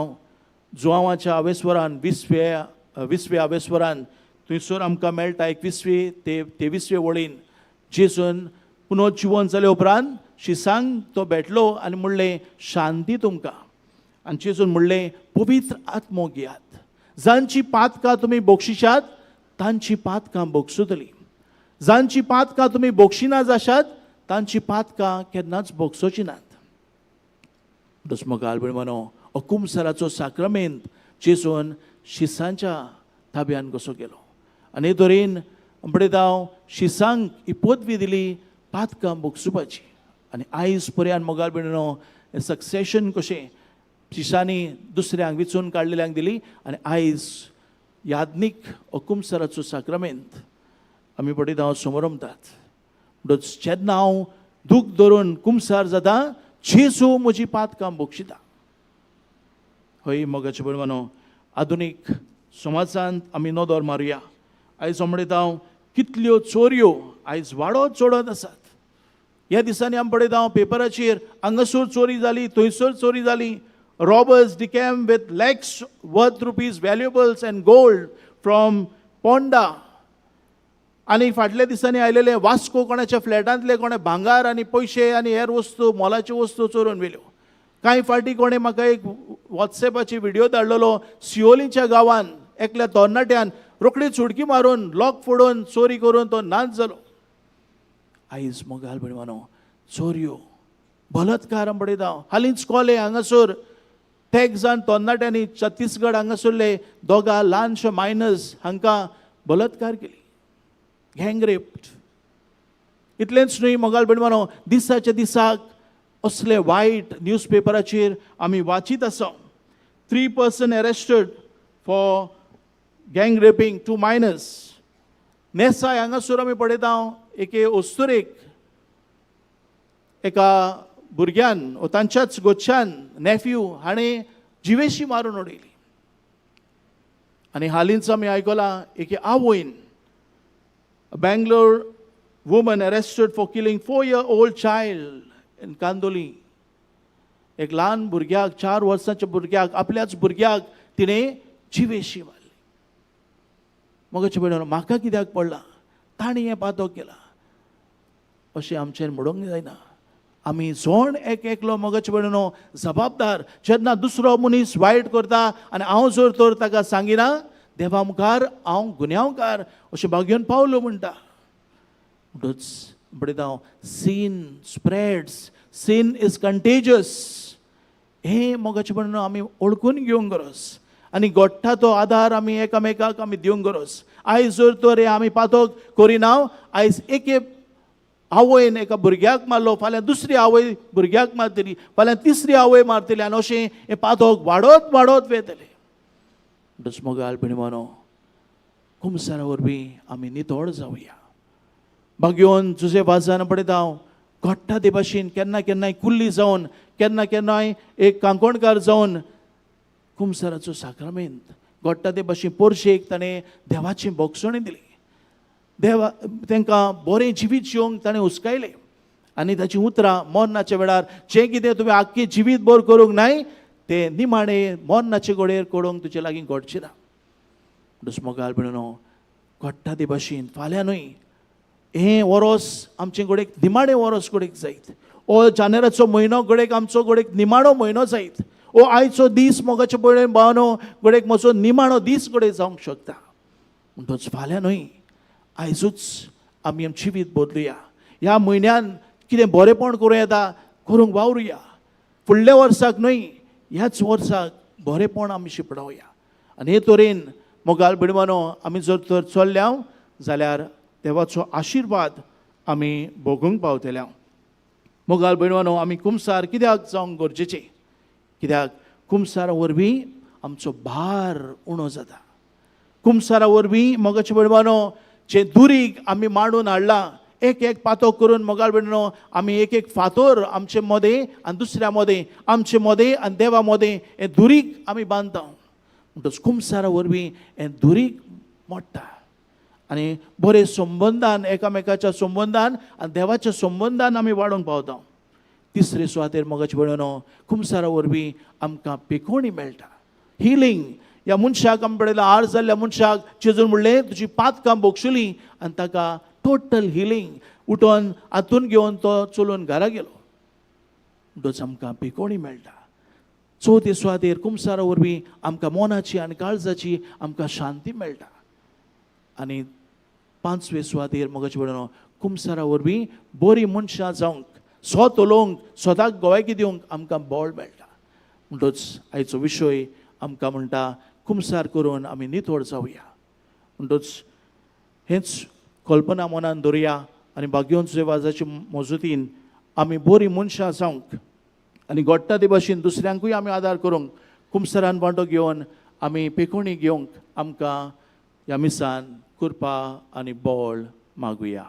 जुवांवाच्या आवेस्वरान विसव्या आवेस्वरान थंयसर आमकां मेळटा 21वी ते 23वे वळीन जेजून पुनर्जिवन जाले उपरांत शिसांक तो भेटलो आनी म्हणलें शांती तुमकां. आनी जेजून म्हणलें पवित्र आत्मो घेयात, जांची पातकां तुमी बक्षिशात तांची पातकां बक्षुतली, जांची पातकां तुमी बक्षिना जाशात तांची पातकां केन्नाच बक्षोची नात. दुस्मगाल म्हणो कुमसराचो साक्रमेंत जेजून शिसांच्या ताब्यान कसो गेलो आनी हे तरेन पळयता शिसांक ही पदवी दिली पातकां बक्षुपाची. आनी आयज पर्यंत मोगाल भयणीनो सक्सेशन कशें शिसांनी दुसऱ्यांक विचून काडलेल्यांक दिली. आनी आयज याज्ञीक कुमसराचो साक्रमेंत आमी पळयता समरमतात. म्हणटच जेन्ना हांव दूख धरून कुमसार जाता जेजू म्हजी पातकां बक्षिता. हय मोगाचे भयणो, आधुनीक समाजांत आमी नदर मारुया. आयज म्हणटा हांव कितल्यो चोरयो आयज वाडत चडत आसात. ह्या दिसांनी आमी पळयता पेपराचेर हांगासर चोरी जाली, थंयसर चोरी जाली. Robbers decamp with lakhs worth rupees valuables and gold from Ponda. आनी फाटल्या दिसांनी आयलेले वास्को कोणाच्या फ्लॅटांतले कोणें भांगार आनी पयशे आनी हेर वस्तू मोलाच्यो वस्तू चोरून व्हेल्यो. कांय फावटी कोणें म्हाका एक वॉट्सॅपाची व्हिडियो धाडलेलो, सिओलीच्या गांवान एकल्या तरणाट्यान रोखडीच उडकी मारून लॉक फोडून चोरी करून तो नाच जालो. आयज मोगाल भयणो चोरयो बलात्कार आमी पळयता. हालींच कोले हांगासर तेग जाण तरणाट्यांनी छत्तीसगड हांगासरले दोगां ल्हानशे मायनर्स हांकां बलात्कार केली, गँग रेप्ड. इतलेंच न्हय मोगाल भयणो, दिसाच्या दिसाक असले वायट न्यूज पेपराचेर आमी वाचीत आसा. 3 person arrested for gang raping 2 minors. नेसाय हांगासर आमी पळयता एके अस्तुरेक एका भुरग्यान ओ तांच्याच गोच्यान नेफ्यू हाणें जिवेशी मारून उडयली. आनी हालींच आमी आयकलां एके आवयन, Bangalore woman arrested for killing 4-year-old child in Kandoli. एक ल्हान भुरग्याक, 4 वर्सांच्या भुरग्याक, आपल्याच भुरग्याक तिणें जिवेशी मारली. मोगाचे भयणीनो, म्हाका कित्याक पडलां, ताणें हें पातक केलां अशें आमचें म्हणूंक जायना. आमी जण एक एकलो मोगाचे भयणीनो जबाबदार. जेन्ना दुसरो मनीस वायट करता आनी हांव जर तर ताका सांगिना, देवा मुखार हांव गुन्यांवकार अशें भाग्योन पावलो म्हणटा. म्हणटच पळयता हांव sin spreads, sin is contagious. हें मोगाचे भयणीनो आमी वळखून घेवंक गरज आनी घडटा तो आदार आमी एकामेकाक आमी दिवंक गरज. आयज जर तर हें आमी पातक करिना, आयज एके आवयन एका भुरग्याक मारलो, फाल्यां दुसरी आवय भुरग्याक मारतली, फाल्यां तिसरी आवय मारतली आनी अशें हें पातक वाडत वाडत वयतलें. म्हणटच मोगाल भयणीनो, कुमसारा वरवीं आमी नितळ जावया. बागयोन जुजे वाजान पळयता हांव घडटा ते भाशेन केन्ना केन्नाय कुल्ली जावन केन्ना केन्नाय एक कांकोणकार जावन कुमसाराचो साक्रामेंत घडटा ते भाशेन पोरशेक ताणें देवाची भोगसणी दिली. देवा तांकां बरें जिवीत जिवंक ताणें हुस्कायलें आनी ताचीं उतरां मरणाच्या वेळार जें कितें तुवें आख्खें जिवीत भर करूंक नाय तें निमाणें मरणाचे घडयेर करूंक तुजे लागीं घडचें ना. दुस्मोगाल म्हणून घडटा ते भाशेन फाल्यां न्हय हें वरोस आमचें घडयेक निमाणें वरोस घडयेक जायत, ओ जानेराचो म्हयनो घडयेक आमचो घडयेक निमाणो म्हयनो जायत, ओ आयचो दीस मोगाचे पळय भावनो घडयेक म्हजो निमाणो दीस घडये जावंक शकता. म्हणटच फाल्यां न्हय आयजूच आमी आमचें जिवीत बदलुया. ह्या म्हयन्यान कितें बरेंपण करूं येता करूंक वावरुया. फुडल्या वर्साक न्हय ह्याच वर्साक बरेंपण आमी शिंपडावया. आनी हे तरेन मोगाल भयणीनो आमी जर तर चल्ल्या जाल्यार देवाचो आशिर्वाद आमी भोगूंक पावतले. मोगाल भयणीनो आमी कुमसार कित्याक जावंक गरजेचें? कित्याक कुमसारा वरवीं आमचो भार उणो जाता. कुमसारा वरवीं मोगाचे भयणीनो जे दुरीग आमी मांडून हाडलां एक एक पातो करून मोगाल भयणीनो आमी एक एक फातोर आमचे मदें आनी दुसऱ्या मदें आमचे मदें आनी देवा मदें हें दुरीग आमी बांदता. म्हणटच कुमसारा वरवीं हें दुरीग मोडटा आनी बरे संबंदान एकामेकाच्या संबंदान आनी देवाच्या संबंदान आमी वाडोवंक पावता. तिसरे सुवातेर मोगाचे भयणीनो कुमसारा वरवीं आमकां पिकोवणी मेळटा, हिलींग. ह्या मनशाक आमी पळयला आर जाल्ल्या मनशाक जेजून म्हणलें तुजी पातकां भोगशिली आनी ताका टोटल हिलींग उठोन हातून घेवन तो चलून घरा गेलो. म्हणटच आमकां पिकोवणी मेळटा. चवथे सुवातेर कुमसारा वरवीं आमकां मनाची आनी काळजाची आमकां शांती मेळटा. आनी पांचवे सुवातेर मोगाचे भयणीनो कुमसारा वरवीं बरीं मनशां जावंक स्वत उलोवंक स्वताक गोवायकी दिवंक आमकां बळ मेळटा. म्हणटच आयचो विशय आमकां म्हणटा कुमसार करून आमी नितळ जावया. म्हणटच हेंच कल्पना मनान दवरुया आनी भाग्योन वाजाचे मजुतीन आमी बरीं मनशां जावंक आनी घडटा ते भाशेन दुसऱ्यांकूय आमी आदार करूंक कुमसारान वांटो घेवन आमी पेकोणी घेवंक आमकां ह्या मिसान कृपा आनी बळ मागुया.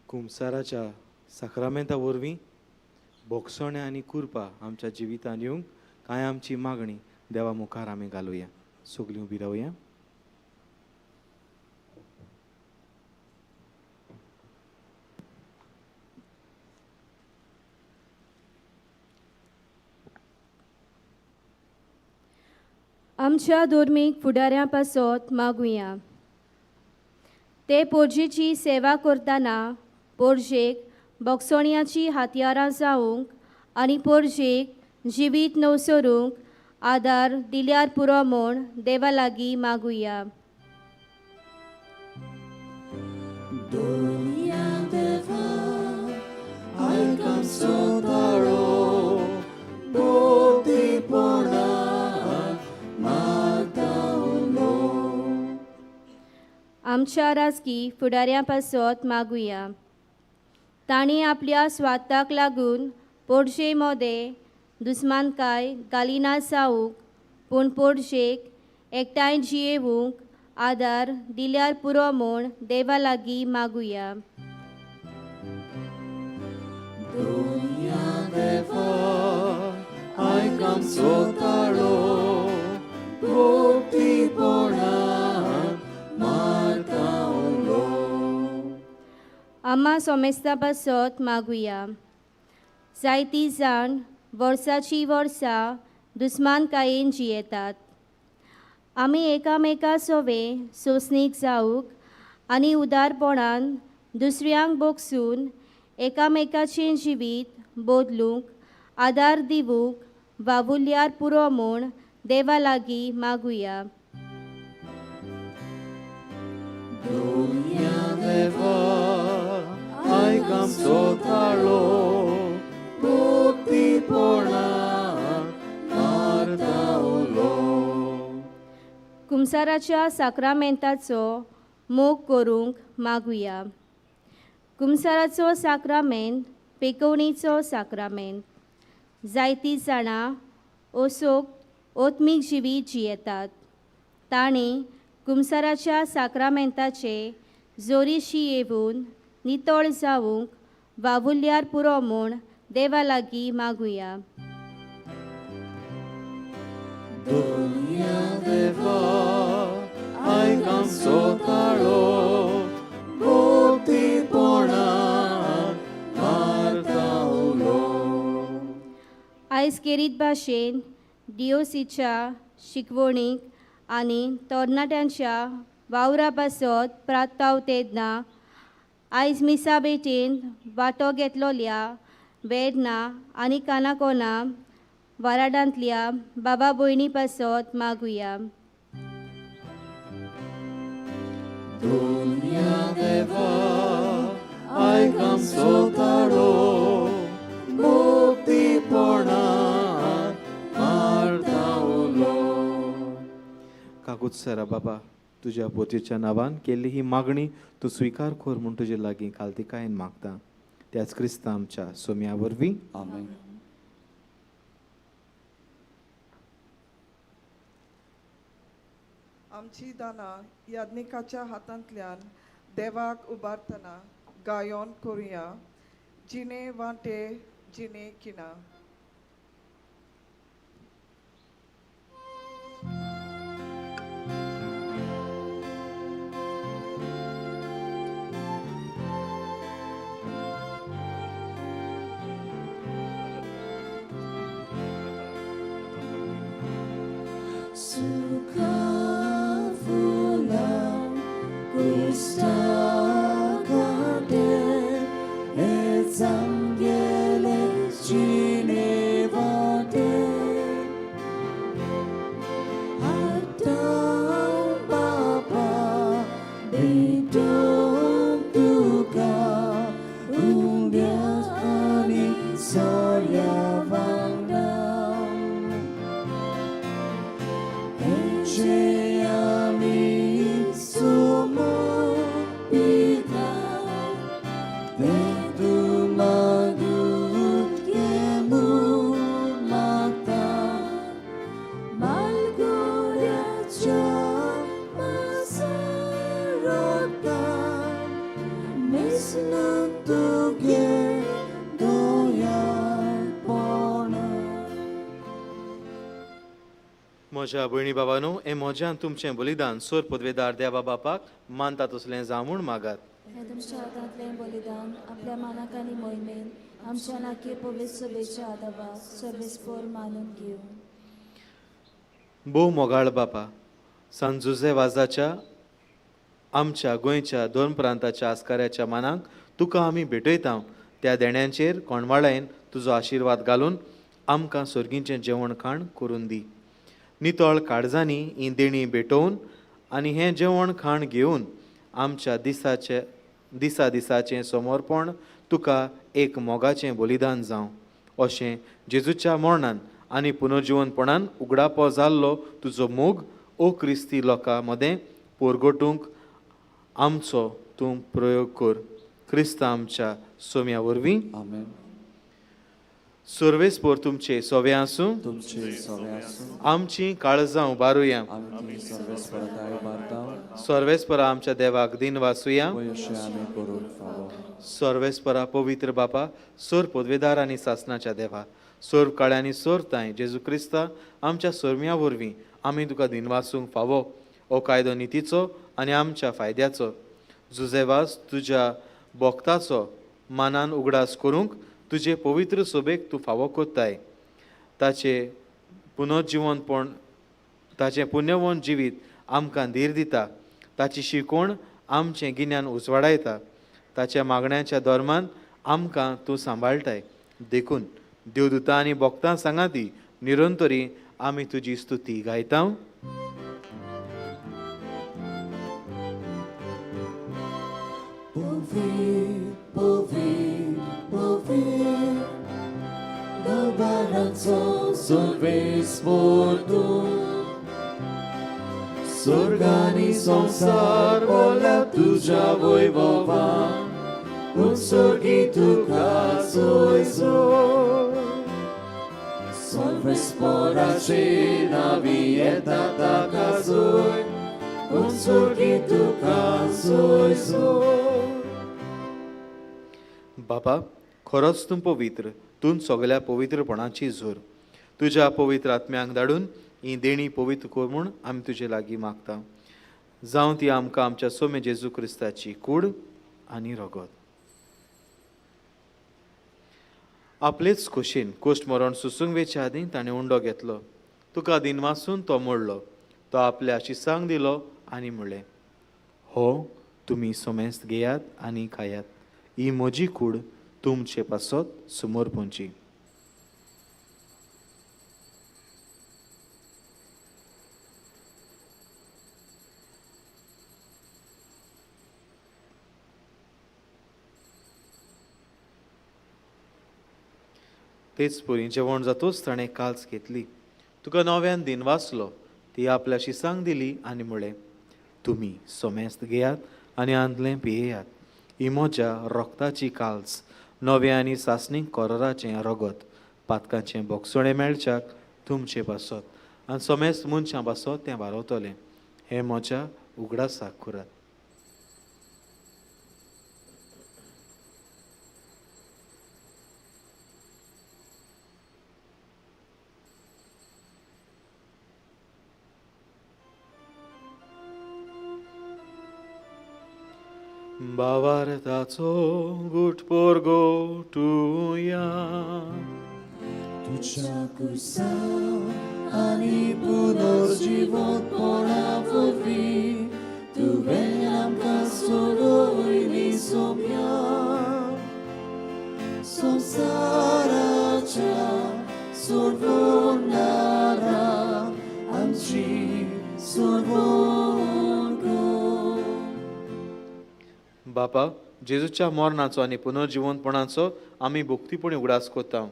कुमसाराच्या साक्रामेंता वरवीं भोगसणे आनी कुरपा आमच्या जिवितांत येवंक कांय आमची मागणी देवा मुखार आमी घालुया. सगळीं उबी रावया. आमच्या धर्मीक फुडाऱ्यां पासत मागुया. ते पोरजेची सेवा करतना पोरजेक बोगसोण्याची हातयारां जावंक आनी पोरजेक जिवीत नवसरूंक आदार दिल्यार पुरो म्हूण देवा लागीं मागुया. आमच्या राजकी फुडाऱ्यां पासत मागुया. तांणी आपल्या स्वार्थाक लागून पोरजे मोदें दुस्मानकाय घालिना जावंक पूण पोरजेक एकठांय जियेवंक आदार दिल्यार पुरो म्हूण देवा लागीं मागुया. आम्हा सोमेस्ता पासत मागुया. जायती जाण वर्साची वर्सां दुस्मानकायेन जियेतात. आमी एकामेका सोवे सोंसणीक जावंक आनी उदारपणान दुसऱ्यांक भोगसून एकामेकाचें जिवीत बदलूंक आदार दिवूंक वावुल्यार पुरो म्हूण देवा लागीं मागुया. देवा आयक आमचो ताळो भक्तीपणान मारता उलो. कुमसाराच्या साक्रामेंताचो मोग करूंक मागुया. कुमसाराचो साक्रामेंत पेकोवणीचो साक्रामेंत. जायतीं जाणां ओसोक ओत्मीक जिवीत जियेतात. तांणी कुमसाराच्या साक्रामेंताचे जोरीशी येवन नितळ जावंक वावुल्यार पुरो म्हूण देवा लागीं मागुया. दुनिया देवा आयक आमचो ताळो भक्तीपणान मारता उलो. आयज केरीत भाशेन डिओसीच्या शिकवणीक आनी तरणाट्यांच्या वावरा पासत प्राताव तेन्ना आयज मिसा भेटेन वांटो घेतलोल्या वेर्ना आनी कानाकोना वाराडांतल्या बाबा भयणी पासत मागुया. दुनिया देवा आयक आमचो ताळो भक्तीपणान मारता उलो. कागूत सरा बाबा तुज्या पोतीच्या नांवान केल्ली ही मागणी तूं स्विकार कर म्हूण तुजे लागीं कालतिकायेन मागता. त्याच क्रिस्ता आमच्या सोम्या वरवीं. आमेन. आमची दानां याज्ञिकाच्या हातांतल्यान देवाक उबारतना गायोन करुया. जिणे वांटे जिणे किना. म्हज्या भयणी बाबानो, हें म्हज्यान तुमचें बलिदान सोर पदवेदार देवा बापाक मानता तसलें जावं मागात. हें तुमच्या हातांतलें बलिदान आपल्या मानाक आनी मोहिमेन आमच्या नाकी पवित्र सभेच्या आदाबाक सर्वेस्पोर मानून घेवं. भोव मोगाळ बापा, सान जुझे वाजाच्या आमच्या गोंयच्या दोन प्रांताच्या आस्काऱ्याच्या मानाक तुका आमी भेटयता. त्या देण्यांचेर कोणवाळायन तुजो आशिर्वाद घालून आमकां सोर्गींचें जेवण खाण करून दी. नितळ काळजांनी ही देणी भेटोवन आनी हें जेवण खाण घेवन आमच्या दिसाचे दिसा दिसाचें समर्पण तुका एक मोगाचें बलिदान जावं अशें जेजूच्या मरणान आनी पुनर्जिवनपणान उगडापो जाल्लो तुजो मोग ओ क्रिस्ती लोकां मदें पोरगोटूंक आमचो तूं प्रयोग कर. क्रिस्ता आमच्या सोम्या वरवीं. आमेन. सर्वेस्पोर तुमचे सोवे आसूं. तुमचे सवे आसूं. आमची काळजां उबारुया. आमी सर्वेस्परा उबारता. सर्वेस्परा आमच्या देवाक दिन वासुया. अशें आमी करूंक फावो. सर्वेस्परा पवित्र बापा, सोर पदवेदार आनी सासनाच्या देवा, सोर काळ्यांनी सोर तांय जेजू क्रिस्ता आमच्या सोरम्या वरवीं आमी तुका दिनवासूंक फावो. हो कायदो नितीचो आनी आमच्या फायद्याचो. जुजेवास तुज्या भक्ताचो मानान उगडास करूंक तुजे पवित्र सोबेक तूं फावो कोत्ताय. ताचे पुनर्जिवनपण ताचें पुण्यवन जिवीत आमकां धीर दिता. ताची शिकवण आमचें गिन्यान उजवाडायता. ताच्या मागण्याच्या धर्मान आमकां तूं सांबाळटाय. देखून देवदूतां आनी भक्तां सांगाती निरंतरी आमी तुजी स्तुती गायता. स्वर्गानी संसार बोला तुझ्या वैभवान उत्सर्गी तुका सोयसो सर्वेस्पराचे नावी येता ताका सोय उत्सर्गी तुका सोयसो. बाबा खरोच तूं पवित्र, तूं सगल्या पवित्रपणाची जोर. तुज्या पवित्र आत्म्यांक धाडून ही देणी पवित्र कर म्हूण आमी तुजे लागीं मागता. जावं ती आमकां आमच्या सोमे जेजू क्रिस्ताची कूड आनी रगत. आपलेच खोशेन कोश्ट मरण सुसूंक वेच्या आदीं ताणें उंडो घेतलो, तुका दिनवासून तो मोडलो, तो आपल्या शिसांक दिलो आनी म्हणलें, हो तुमी सोमेस्त घेयात आनी खायात, ही म्हजी कूड तुमचे पासत समर्पणची. तेच परी जेवण जातूच ताणें काल्स घेतली, तुका नव्यान दिन वाचलो, ती आपल्या शिसांक दिली आनी म्हणलें, तुमी सोमेस्त घेयात आनी आंदलें पियेयात, ही म्हज्या रोगताची काल्स, नव्या आनी सासणीक कोरोराचें रगत, पातकांचें बोगसणें मेळच्याक तुमचे पासत आनी सोमेस्त मनशां पासत तें वारवतलें. हें म्हज्या उगडासाक करात. बावार्थाचो गुट पोरगोटुया तुज्या कुर्सा आनी पुनर्जिवंतपणा वरवीं तुवें आमकां सोडयली सोम्या संवसाराच्या सोडवणारा आमची सोडवण कर. बापा, जेजूच्या मरणाचो आनी पुनर्जिवंतपणाचो आमी भक्तीपणी उगडास करता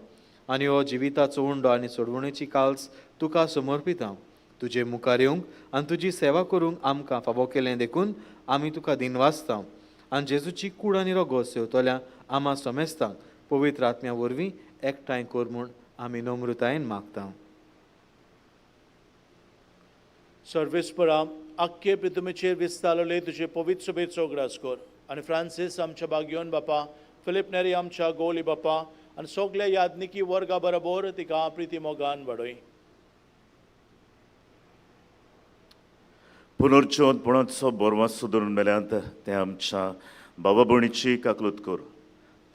आनी हो जिविताचो उंडो आनी सोडवणेची काल्स तुका समर्पिता. तुजे मुखार येवंक आनी तुजी सेवा करूंक आमकां फावो केलें देखून आमी तुका दिनवासता आनी जेजूची कूड आनी रगत सेवतल्या आमा समेस्तांक पवित्र आत्म्या वरवीं एकठांय कर म्हूण आमी नम्रतायेन मागता. सर्वेस्परा, आख्खे पृथ्वीचेर विस्तारले तुजे पवित्र सभेचो उगडास कर आनी फ्रांसीस आमच्या बागयोन बापा, फिलीप नेरी आमच्या गोली बापा आनी सगल्या यादनिकी वर्गा बरोबर तिका प्रिती मोगान वाडय. पुनर्जिवंतपणाचो बोरवास धरून मेल्यांत ते आमच्या बाबा भयणीची काकलूत कर.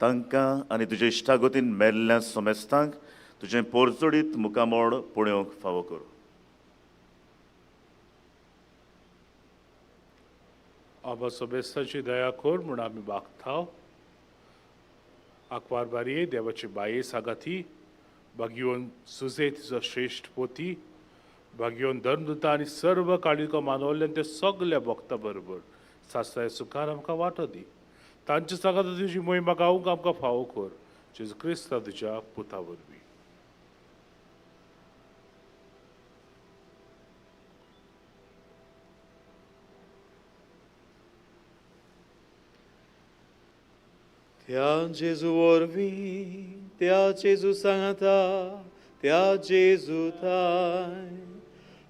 तांकां आनी तुजे इश्टागतीन मेल्ल्या समेस्तांक तुजें पोरजोडीत मुखामोड पळोवंक फावो कर. आबा सोबेस्ताची दया कर म्हूण आमी मागता. आंकवार बारये देवाची बाये सागाती बागयोन सुजे तिचो श्रेश्ठ पोती बागयोन धर्मदूता आनी सर्व काळिको मानवल्ल्यान ते सगल्या भक्ता बरोबर सासणाच्या सुखान आमकां वांटो दी. तांचे सांगाता तुजी मोहिमा गावंक आमकां फावो कर, जेजू क्रिस्ता तुज्या पुता वरवीं. त्या जेजू वरवीं, त्या जेजू सांगाता, त्या जेजू थाय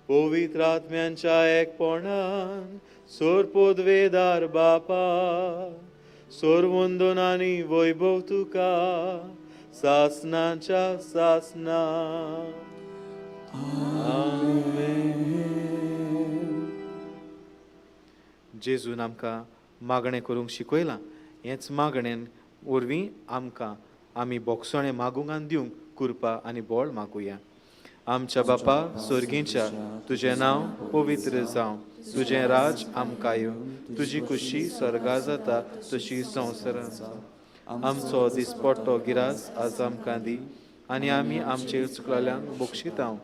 पवित्र आत्म्यांच्या एकपणान सोरपोदवेदार बापा, सोरवंदन आनी वैभव तुका सासनाच्या सासना. आमेन. जेजून आमकां मागणें करूंक शिकयलां, हेंच मागणेन वरवीं आमकां आमी बोगसणें मागूंक आनी दिवंक कृपा आनी बळ मागुया. आमच्या बापा स्वर्गींच्या, तुजें नांव पवित्र जावं, तुजें राज आमकां येवं, तुजी खुशी स्वर्गा जाता तशी संवसारांत जावं. आमचो दिसपट्टो गिरास आज आमकां दी आनी आमी आमचेर चुकलेल्यांक बक्षितांव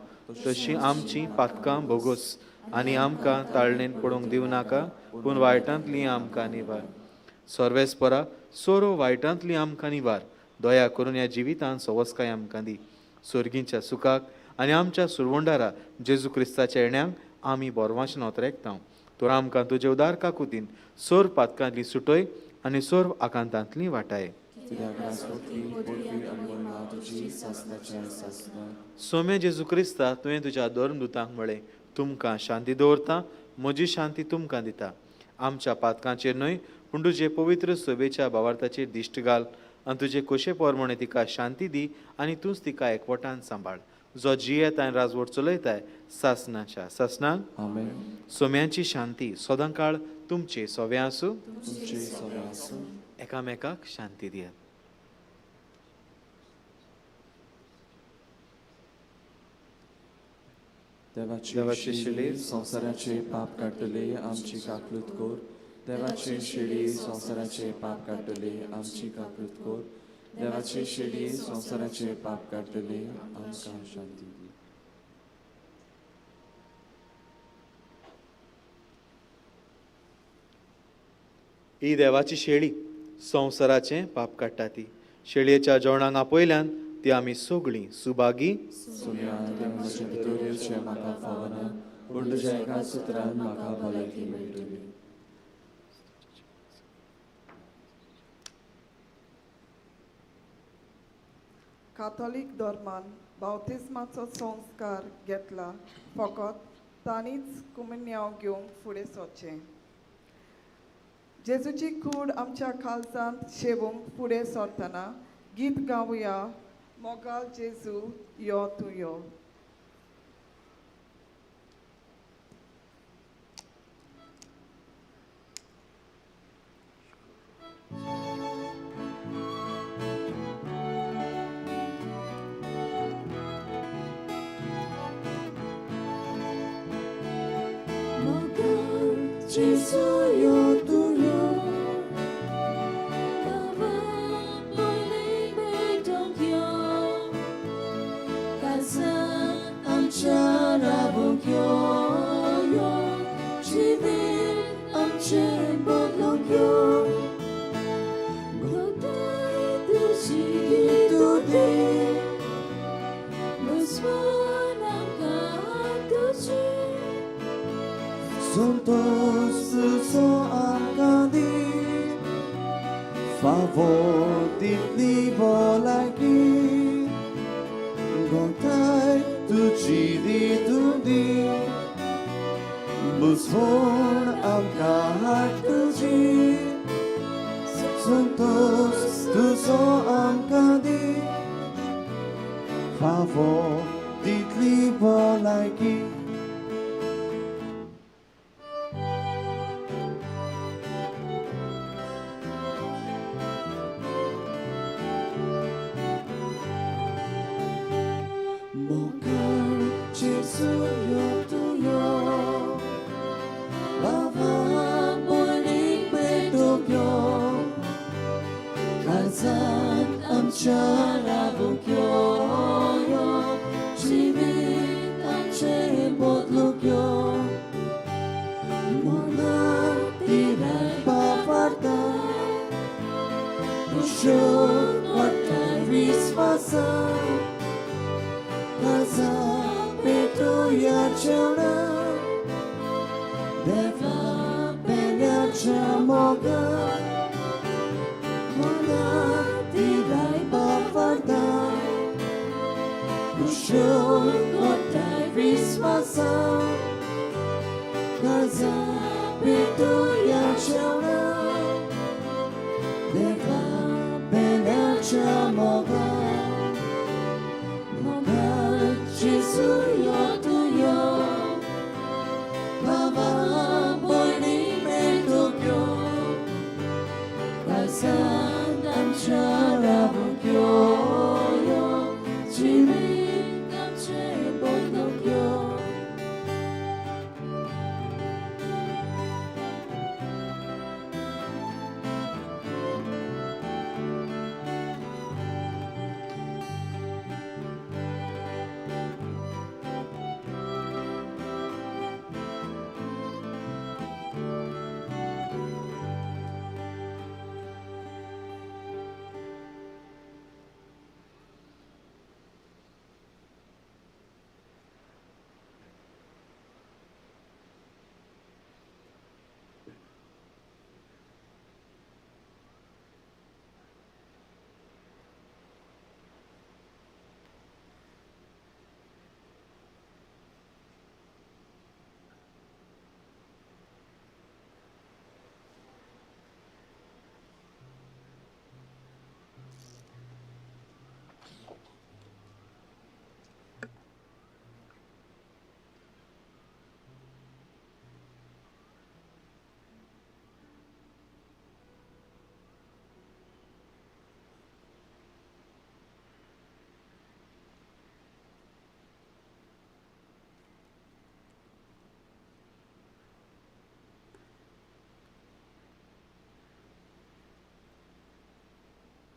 तशी आमची पातकां भोगोस आनी आमकां ताळणेन पडूंक दिवं नाका पूण वायटांतली आमकां निवार. सर्वेस्परा सोरो वायटांतली आमकां निवार. दया करून ह्या जिवितांत सवस्काय आमकां दी. सोर्गींच्या सुखाक आनी आमच्या सुरवंडारा जेजू क्रिस्ताच्या येण्याक आमी बोरवांश नोतरेकतांव. तर आमकां तुजे उदार काकुतीन सोर पातकांतली सुटय आनी सोर आकांतांतली वाटाय. सोम्या जेजू क्रिस्ता तुवें तुज्या धर्मदुतांक म्हळें तुमकां शांती दवरता म्हजी शांती तुमकां दिता. आमच्या पातकांचेर न्हय पूण तुजे पवित्र सभेच्या भावार्थाचेर दिश्ट घाल आनी तुजे खोशे प्रमाणे तिका शांती दी आनी तूंच तिका एकवटान सांबाळ. जो जियेत आनी राजवट चलयताय सासनाच्या सासनाक. आमेन. सोम्यांची शांती सदांकाळ तुमचे सोवे आसूं. तुमचे सोवे आसूं. एकामेकाक शांती दियात. देवाची शिडी संवसाराचे पाप काडटले आमची काकलूत कोर. देवाची शिडी संवसाराचे पाप काडटले आमची काकलूत कोर. देवाची शिडी संवसाराचे पाप काडटले आमकां शांती दी. ही देवाची शेळी संवसाराचें पाप काडटा ती. शेळयेच्या जेवणाक आपयल्यान ती आमी सगळीं सुभागी. सोम्या देवाचे भितर येवचें म्हाका फावना पूण तुज्या एका सुत्रान म्हाका भलायकी मेळटली. काथॉलीक धर्मान बावतिस्माचो संस्कार घेतला फकत तांणीच कुमिन्यांव घेवंक फुडें सरचें. जेजूची कूड आमच्या काळजांत शेवूंक फुडें सरतना गीत गावया मोगाल जेजू यो तूं यो. मोगाल जेजू यो तूं यो.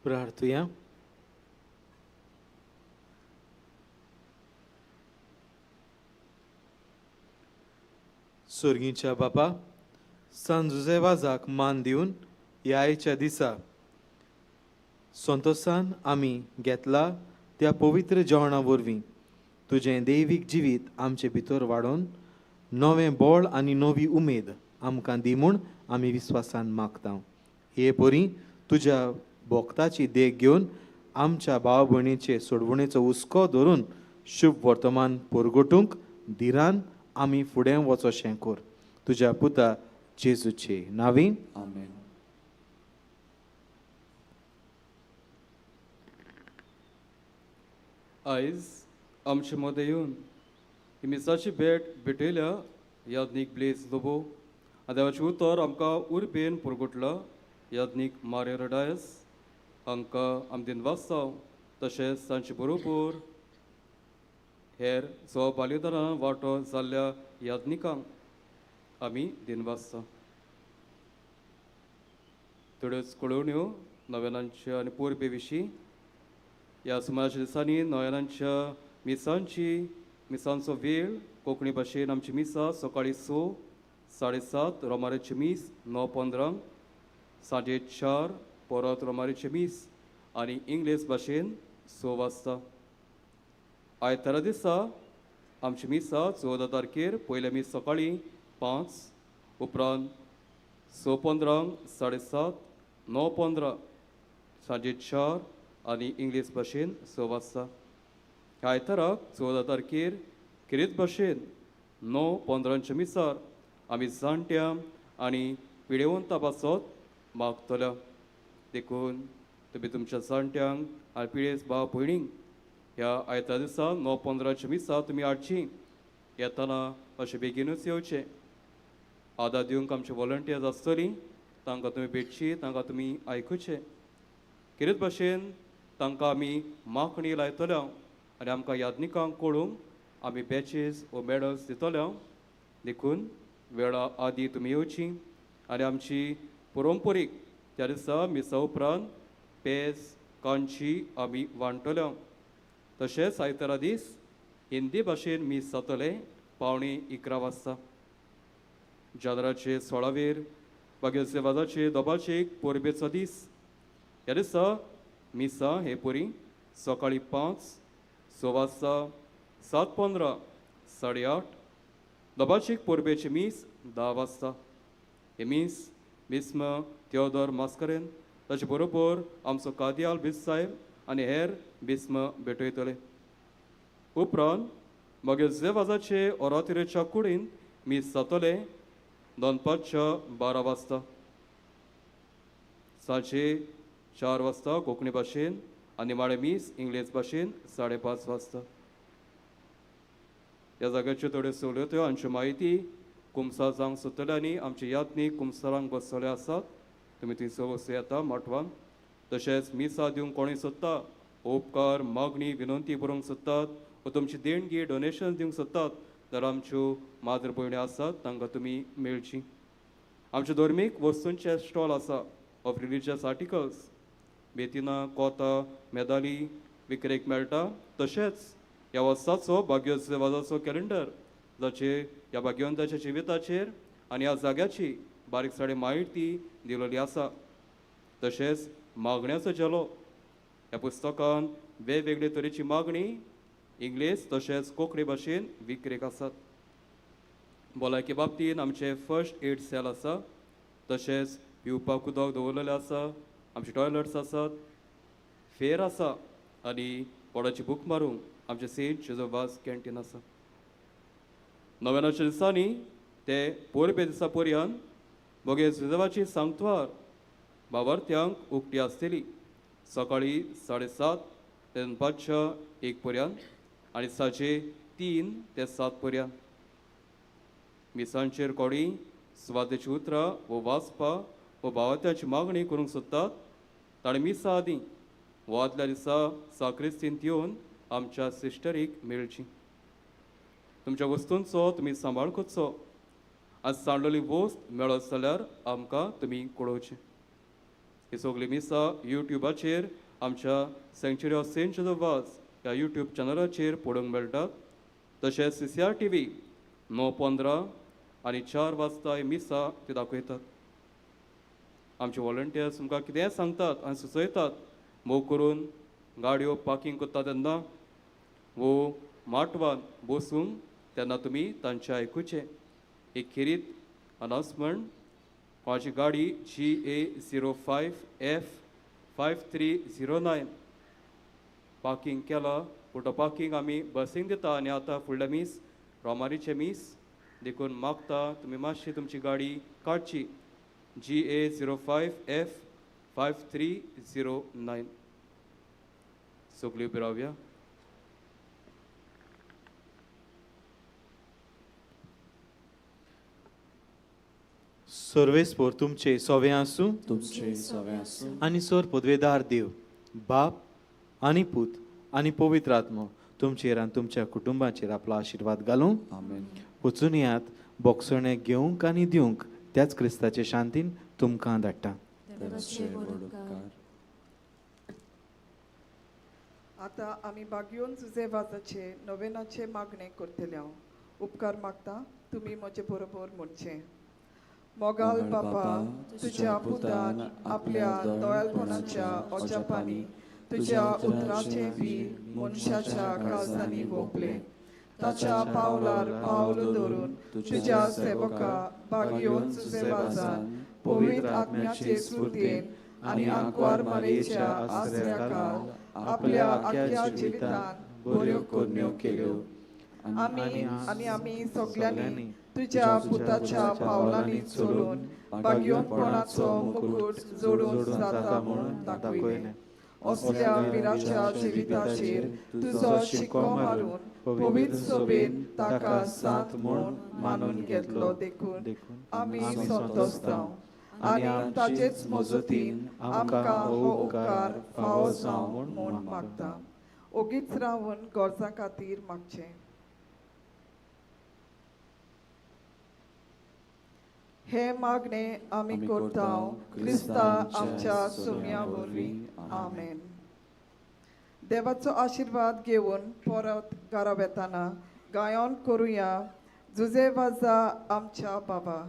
प्रार्थुया. सोर्गीच्या बापा, सान जुझे वाजाक मान दिवन ह्या आयच्या दिसा संतोसान आमी घेतला त्या पवित्र जेवणा वरवीं तुजें दैवीक जिवीत आमचे भितर वाडोवन नवें बळ आनी नवी उमेद आमकां दी म्हूण आमी विस्वासान मागता. हे परी तुज्या भोक्ताची देख घेवन आमच्या भाव भयणीचे सोडवणेचो हुस्को धरून शुभ वर्तमान परगटूंक धिरान आमी फुडें वचोशें कर. तुज्या पुता जेजूचे नांवी आमेन. आयज आमचे मदें येवन ही मिसाची भेट भेटयल्या याज्ञीक ब्लेज लोबो आनी देवाचें उतर आमकां उर्बेन पुरगुटलां याज्ञीक मार्यो रडायस हांकां आमी दिनवासता. तशेंच तांचे बरोबर हेर सो बालिदारां वांटो जाल्ल्या याज्ञिकांक आमी दिनवासता. थोड्योच कळोवण्यो नव्यानांच्या आनी पोरबे विशीं. ह्या सुमाराच्या दिसांनी नव्यानांच्या मिसांची मिसांचो वेळ कोंकणी भाशेन आमची मिसां सकाळीं 6, 7:30, रोमारेचें मीस 9:15, सांजे 4 परत रोमारेचें मीस आनी इंग्लीश भाशेन 6 वाजता. आयतारा दिसा आमची मिसां 14 तारखेर पयलें मीस सकाळीं 5, उपरांत 6:15, 7:30, 9:15, सांजे 4 आनी इंग्लीश भाशेन 6 वाजता. ह्या आयताराक 14 तारखेर खेरीत भाशेन 9:15 मिसार आमी जाणट्यां आनी पिडेवंता पासत मागतल्या. देखून तुमी तुमच्या जाणट्यांक आनी पिडेस्त भाव भयणींक ह्या आयतारा दिसा 9:15 मिसा तुमी हाडची. येतना अशें बेगीनूच येवचें. आदार दिवंक आमचे वॉलंटियर्स आसतलीं, तांकां तुमी भेटची, तांकां तुमी आयकुचें. खेरीत भाशेन तांकां आमी माखणी लायतल्या आनी आमकां याज्ञिकांक कळूंक आमी बॅचीस वो मॅडल्स दितल्या. देखून वेळा आदी तुमी येवची आनी आमची परंपरीक त्या दिसा मिसा उपरांत पेज कांची आमी वांटल्या. तशेंच आयतारा दीस हिंदी भाशेन मीस जातलें 10:45 वाजता. जादराचे 16वेर बागेचे वाजाचे दोबाचे परबेचो दीस. ह्या दिसा मिसा हे परी सकाळीं 5, 6 वाजता, 7:15, 8:30, दोबाचीक परबेचें मीस 10 वाजता. हें मीस बिस्म थियोदोर मास्करेन ताचे बरोबर आमचो कादियाल बीस साहेब आनी हेर बिस्म भेटयतले. उपरांत मागीर जेवाजाचे ओरातिरेच्या कुडीन मीस जातलें दनपारच्या 12 वाजता. सांजे 4 वाजता कोंकणी भाशेन आनी माळे मीस इंग्लीश भाशेन 5:30 वाजता. ह्या जाग्याच्यो थोड्यो सवलत्यो हांच्यो म्हायती कुमसार जावंक सोदतले आनी आमचे यात्नीक कुमसारांक बसतले आसात. तुमी थंयसर वचूं येता माटवान. तशेंच मिसां दिवंक कोणूय सोदता, उपकार मागणी विनंती बरोवंक सोदतात वा तुमची देणगी डोनेशन दिवंक सोदतात जाल्यार आमच्यो माद्र भयण्यो आसात तांकां तुमी मेळची. आमचे धर्मीक वस्तूंचे स्टॉल आसा ऑफ रिलिजियस आर्टिकल्स, बेतिनां, कोतां, मेदाली विक्रेक मेळटा. तशेंच ह्या वर्साचो भाग्योत्सवाचो कॅलेंडर जाचेर ह्या भाग्यवंताच्या जिविताचेर आनी ह्या जाग्याची बारीकसाणी म्हायती दिलेली आसा. तशेंच मागण्याचो झेलो ह्या पुस्तकान वेगवेगळे तरेची मागणी इंग्लीश तशेंच कोंकणी भाशेन विक्रेक आसात. भलायके बाबतीन आमचें फर्स्ट एड सेल आसा. तशेंच पिवपाक उदक दवरलेलें आसा, आमचे टॉयलट्स आसात, फेर आसा आनी पोटाची भूक मारूंक आमचें सेंट जेजू वाज कॅन्टीन आसा. नव्यानाच्या दिसांनी ते पोरबे दिसा पर्यंत बोगे जुजवाची सांगत्वार बावार्थ्यांक उक्ती आसतली सकाळीं 7:30 ते दनपारच्या 1 पर्यंत आनी सांजे 3 ते 7 पर्यंत. मिसांचेर कोणी सुवातेची उतरां वो वाचपा वो भावार्थ्याची मागणी करूंक सोदतात ताणें मिसा आदीं वो आदल्या दिसा साक्रिस्तींत येवन आमच्या सिस्टरीक मेळची. तुमच्या वस्तूंचो तुमी सांबाळ करचो आनी सांडलेली वस्त मेळत जाल्यार आमकां तुमी कळोवचें. ही सगळीं मिसां युट्युबाचेर आमच्या सँक्चुरी ऑफ सेंट जोजफ वाज ह्या युट्यूब चॅनलाचेर पळोवंक मेळटात. तशेंच CCR TV 9:15 आनी 4 वाजता ही मिसां ती दाखयतात. आमचे वॉलंटियर्स तुमकां कितेंय सांगतात आनी सुचयतात, मोग करून गाडयो पार्कींग करता तेन्ना वो माटवान बसूंक तेन्ना तुमी तांचें आयकुचें. एक खेरीत अनावन्समेंट, कोणाची गाडी GA 05 F 5309 parking केला पूण तो पार्कींग आमी बसींक दिता आनी आतां फुडलें मीस रोमारीचें मीस देखून मागता तुमी मातशी तुमची गाडी काडची. GA 05 F 5309. सगळीं उबी रावया. सर्वेस्पोर तुमचे सोवे आसूं, तुमचे सोवे आसूं, आनी सोर पदवेदार देव बाप आनी पूत आनी पवित्र आत्मो तुमचेर आनी तुमच्या कुटुंबाचेर आपलो आशिर्वाद घालूं. आमेन. वचून येयात बोगसणें घेवंक आनी दिवंक त्याच क्रिस्ताचे शांतीन तुमकां धाडटा. देवाचे व्हड उपकार. आतां आमी बागयोन जुजे वाजाचे नोवेनाचे मागणें करतले. हांव उपकार मागता तुमी म्हजे बरोबर म्हणचें. मोगाल बापा, तुज्या पुतान आपल्या दयाळपणाच्या अजापांनी तुज्या उतराचें बी मनशाच्या काळजांनी वोंपलें. ताच्या पावलार पावल दवरून तुज्या सेवका बागयोन जुजे वाजान पवित्र आत्म्याचे स्फुर्तेन आनी आंकवार मारयेच्या आसऱ्याकाल आपल्या आख्या जिवितान बऱ्यो करण्यो केल्यो. आमी आनी आमी सगल्यांनी तुज्या पुताच्या पावलांनी चलून भाग्योनपणाचो मुकूट जोडून जाता म्हूण दाखयलें. असल्या विराच्या जिविताचेर तुजो शिक्को मारून पवित्र सोबेन ताका सांत म्हूण मानून घेतलो देखून आमी संतोस्तांव आनी ताचेच मजतीन आमकां हो उपकार फावो जावं म्हूण मागता. ओगीच रावन गरजां खातीर मागचें. हे मागणे आमी करता क्रिस्ता आमच्या सुम्या वरवीं. आमेन. देवाचो आशिर्वाद घेवन परत घरा वेताना गायन करुया जुजे वाजा आमच्या बाबा.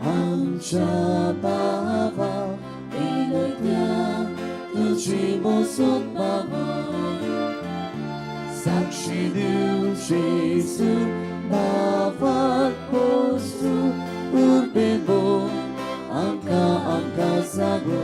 आमच्या बाबा विनोद्या तुझी मोसत बाबा साक्षी दिव जेजू नावात पोसू उर्बे बोल आमकां आमकां जागो.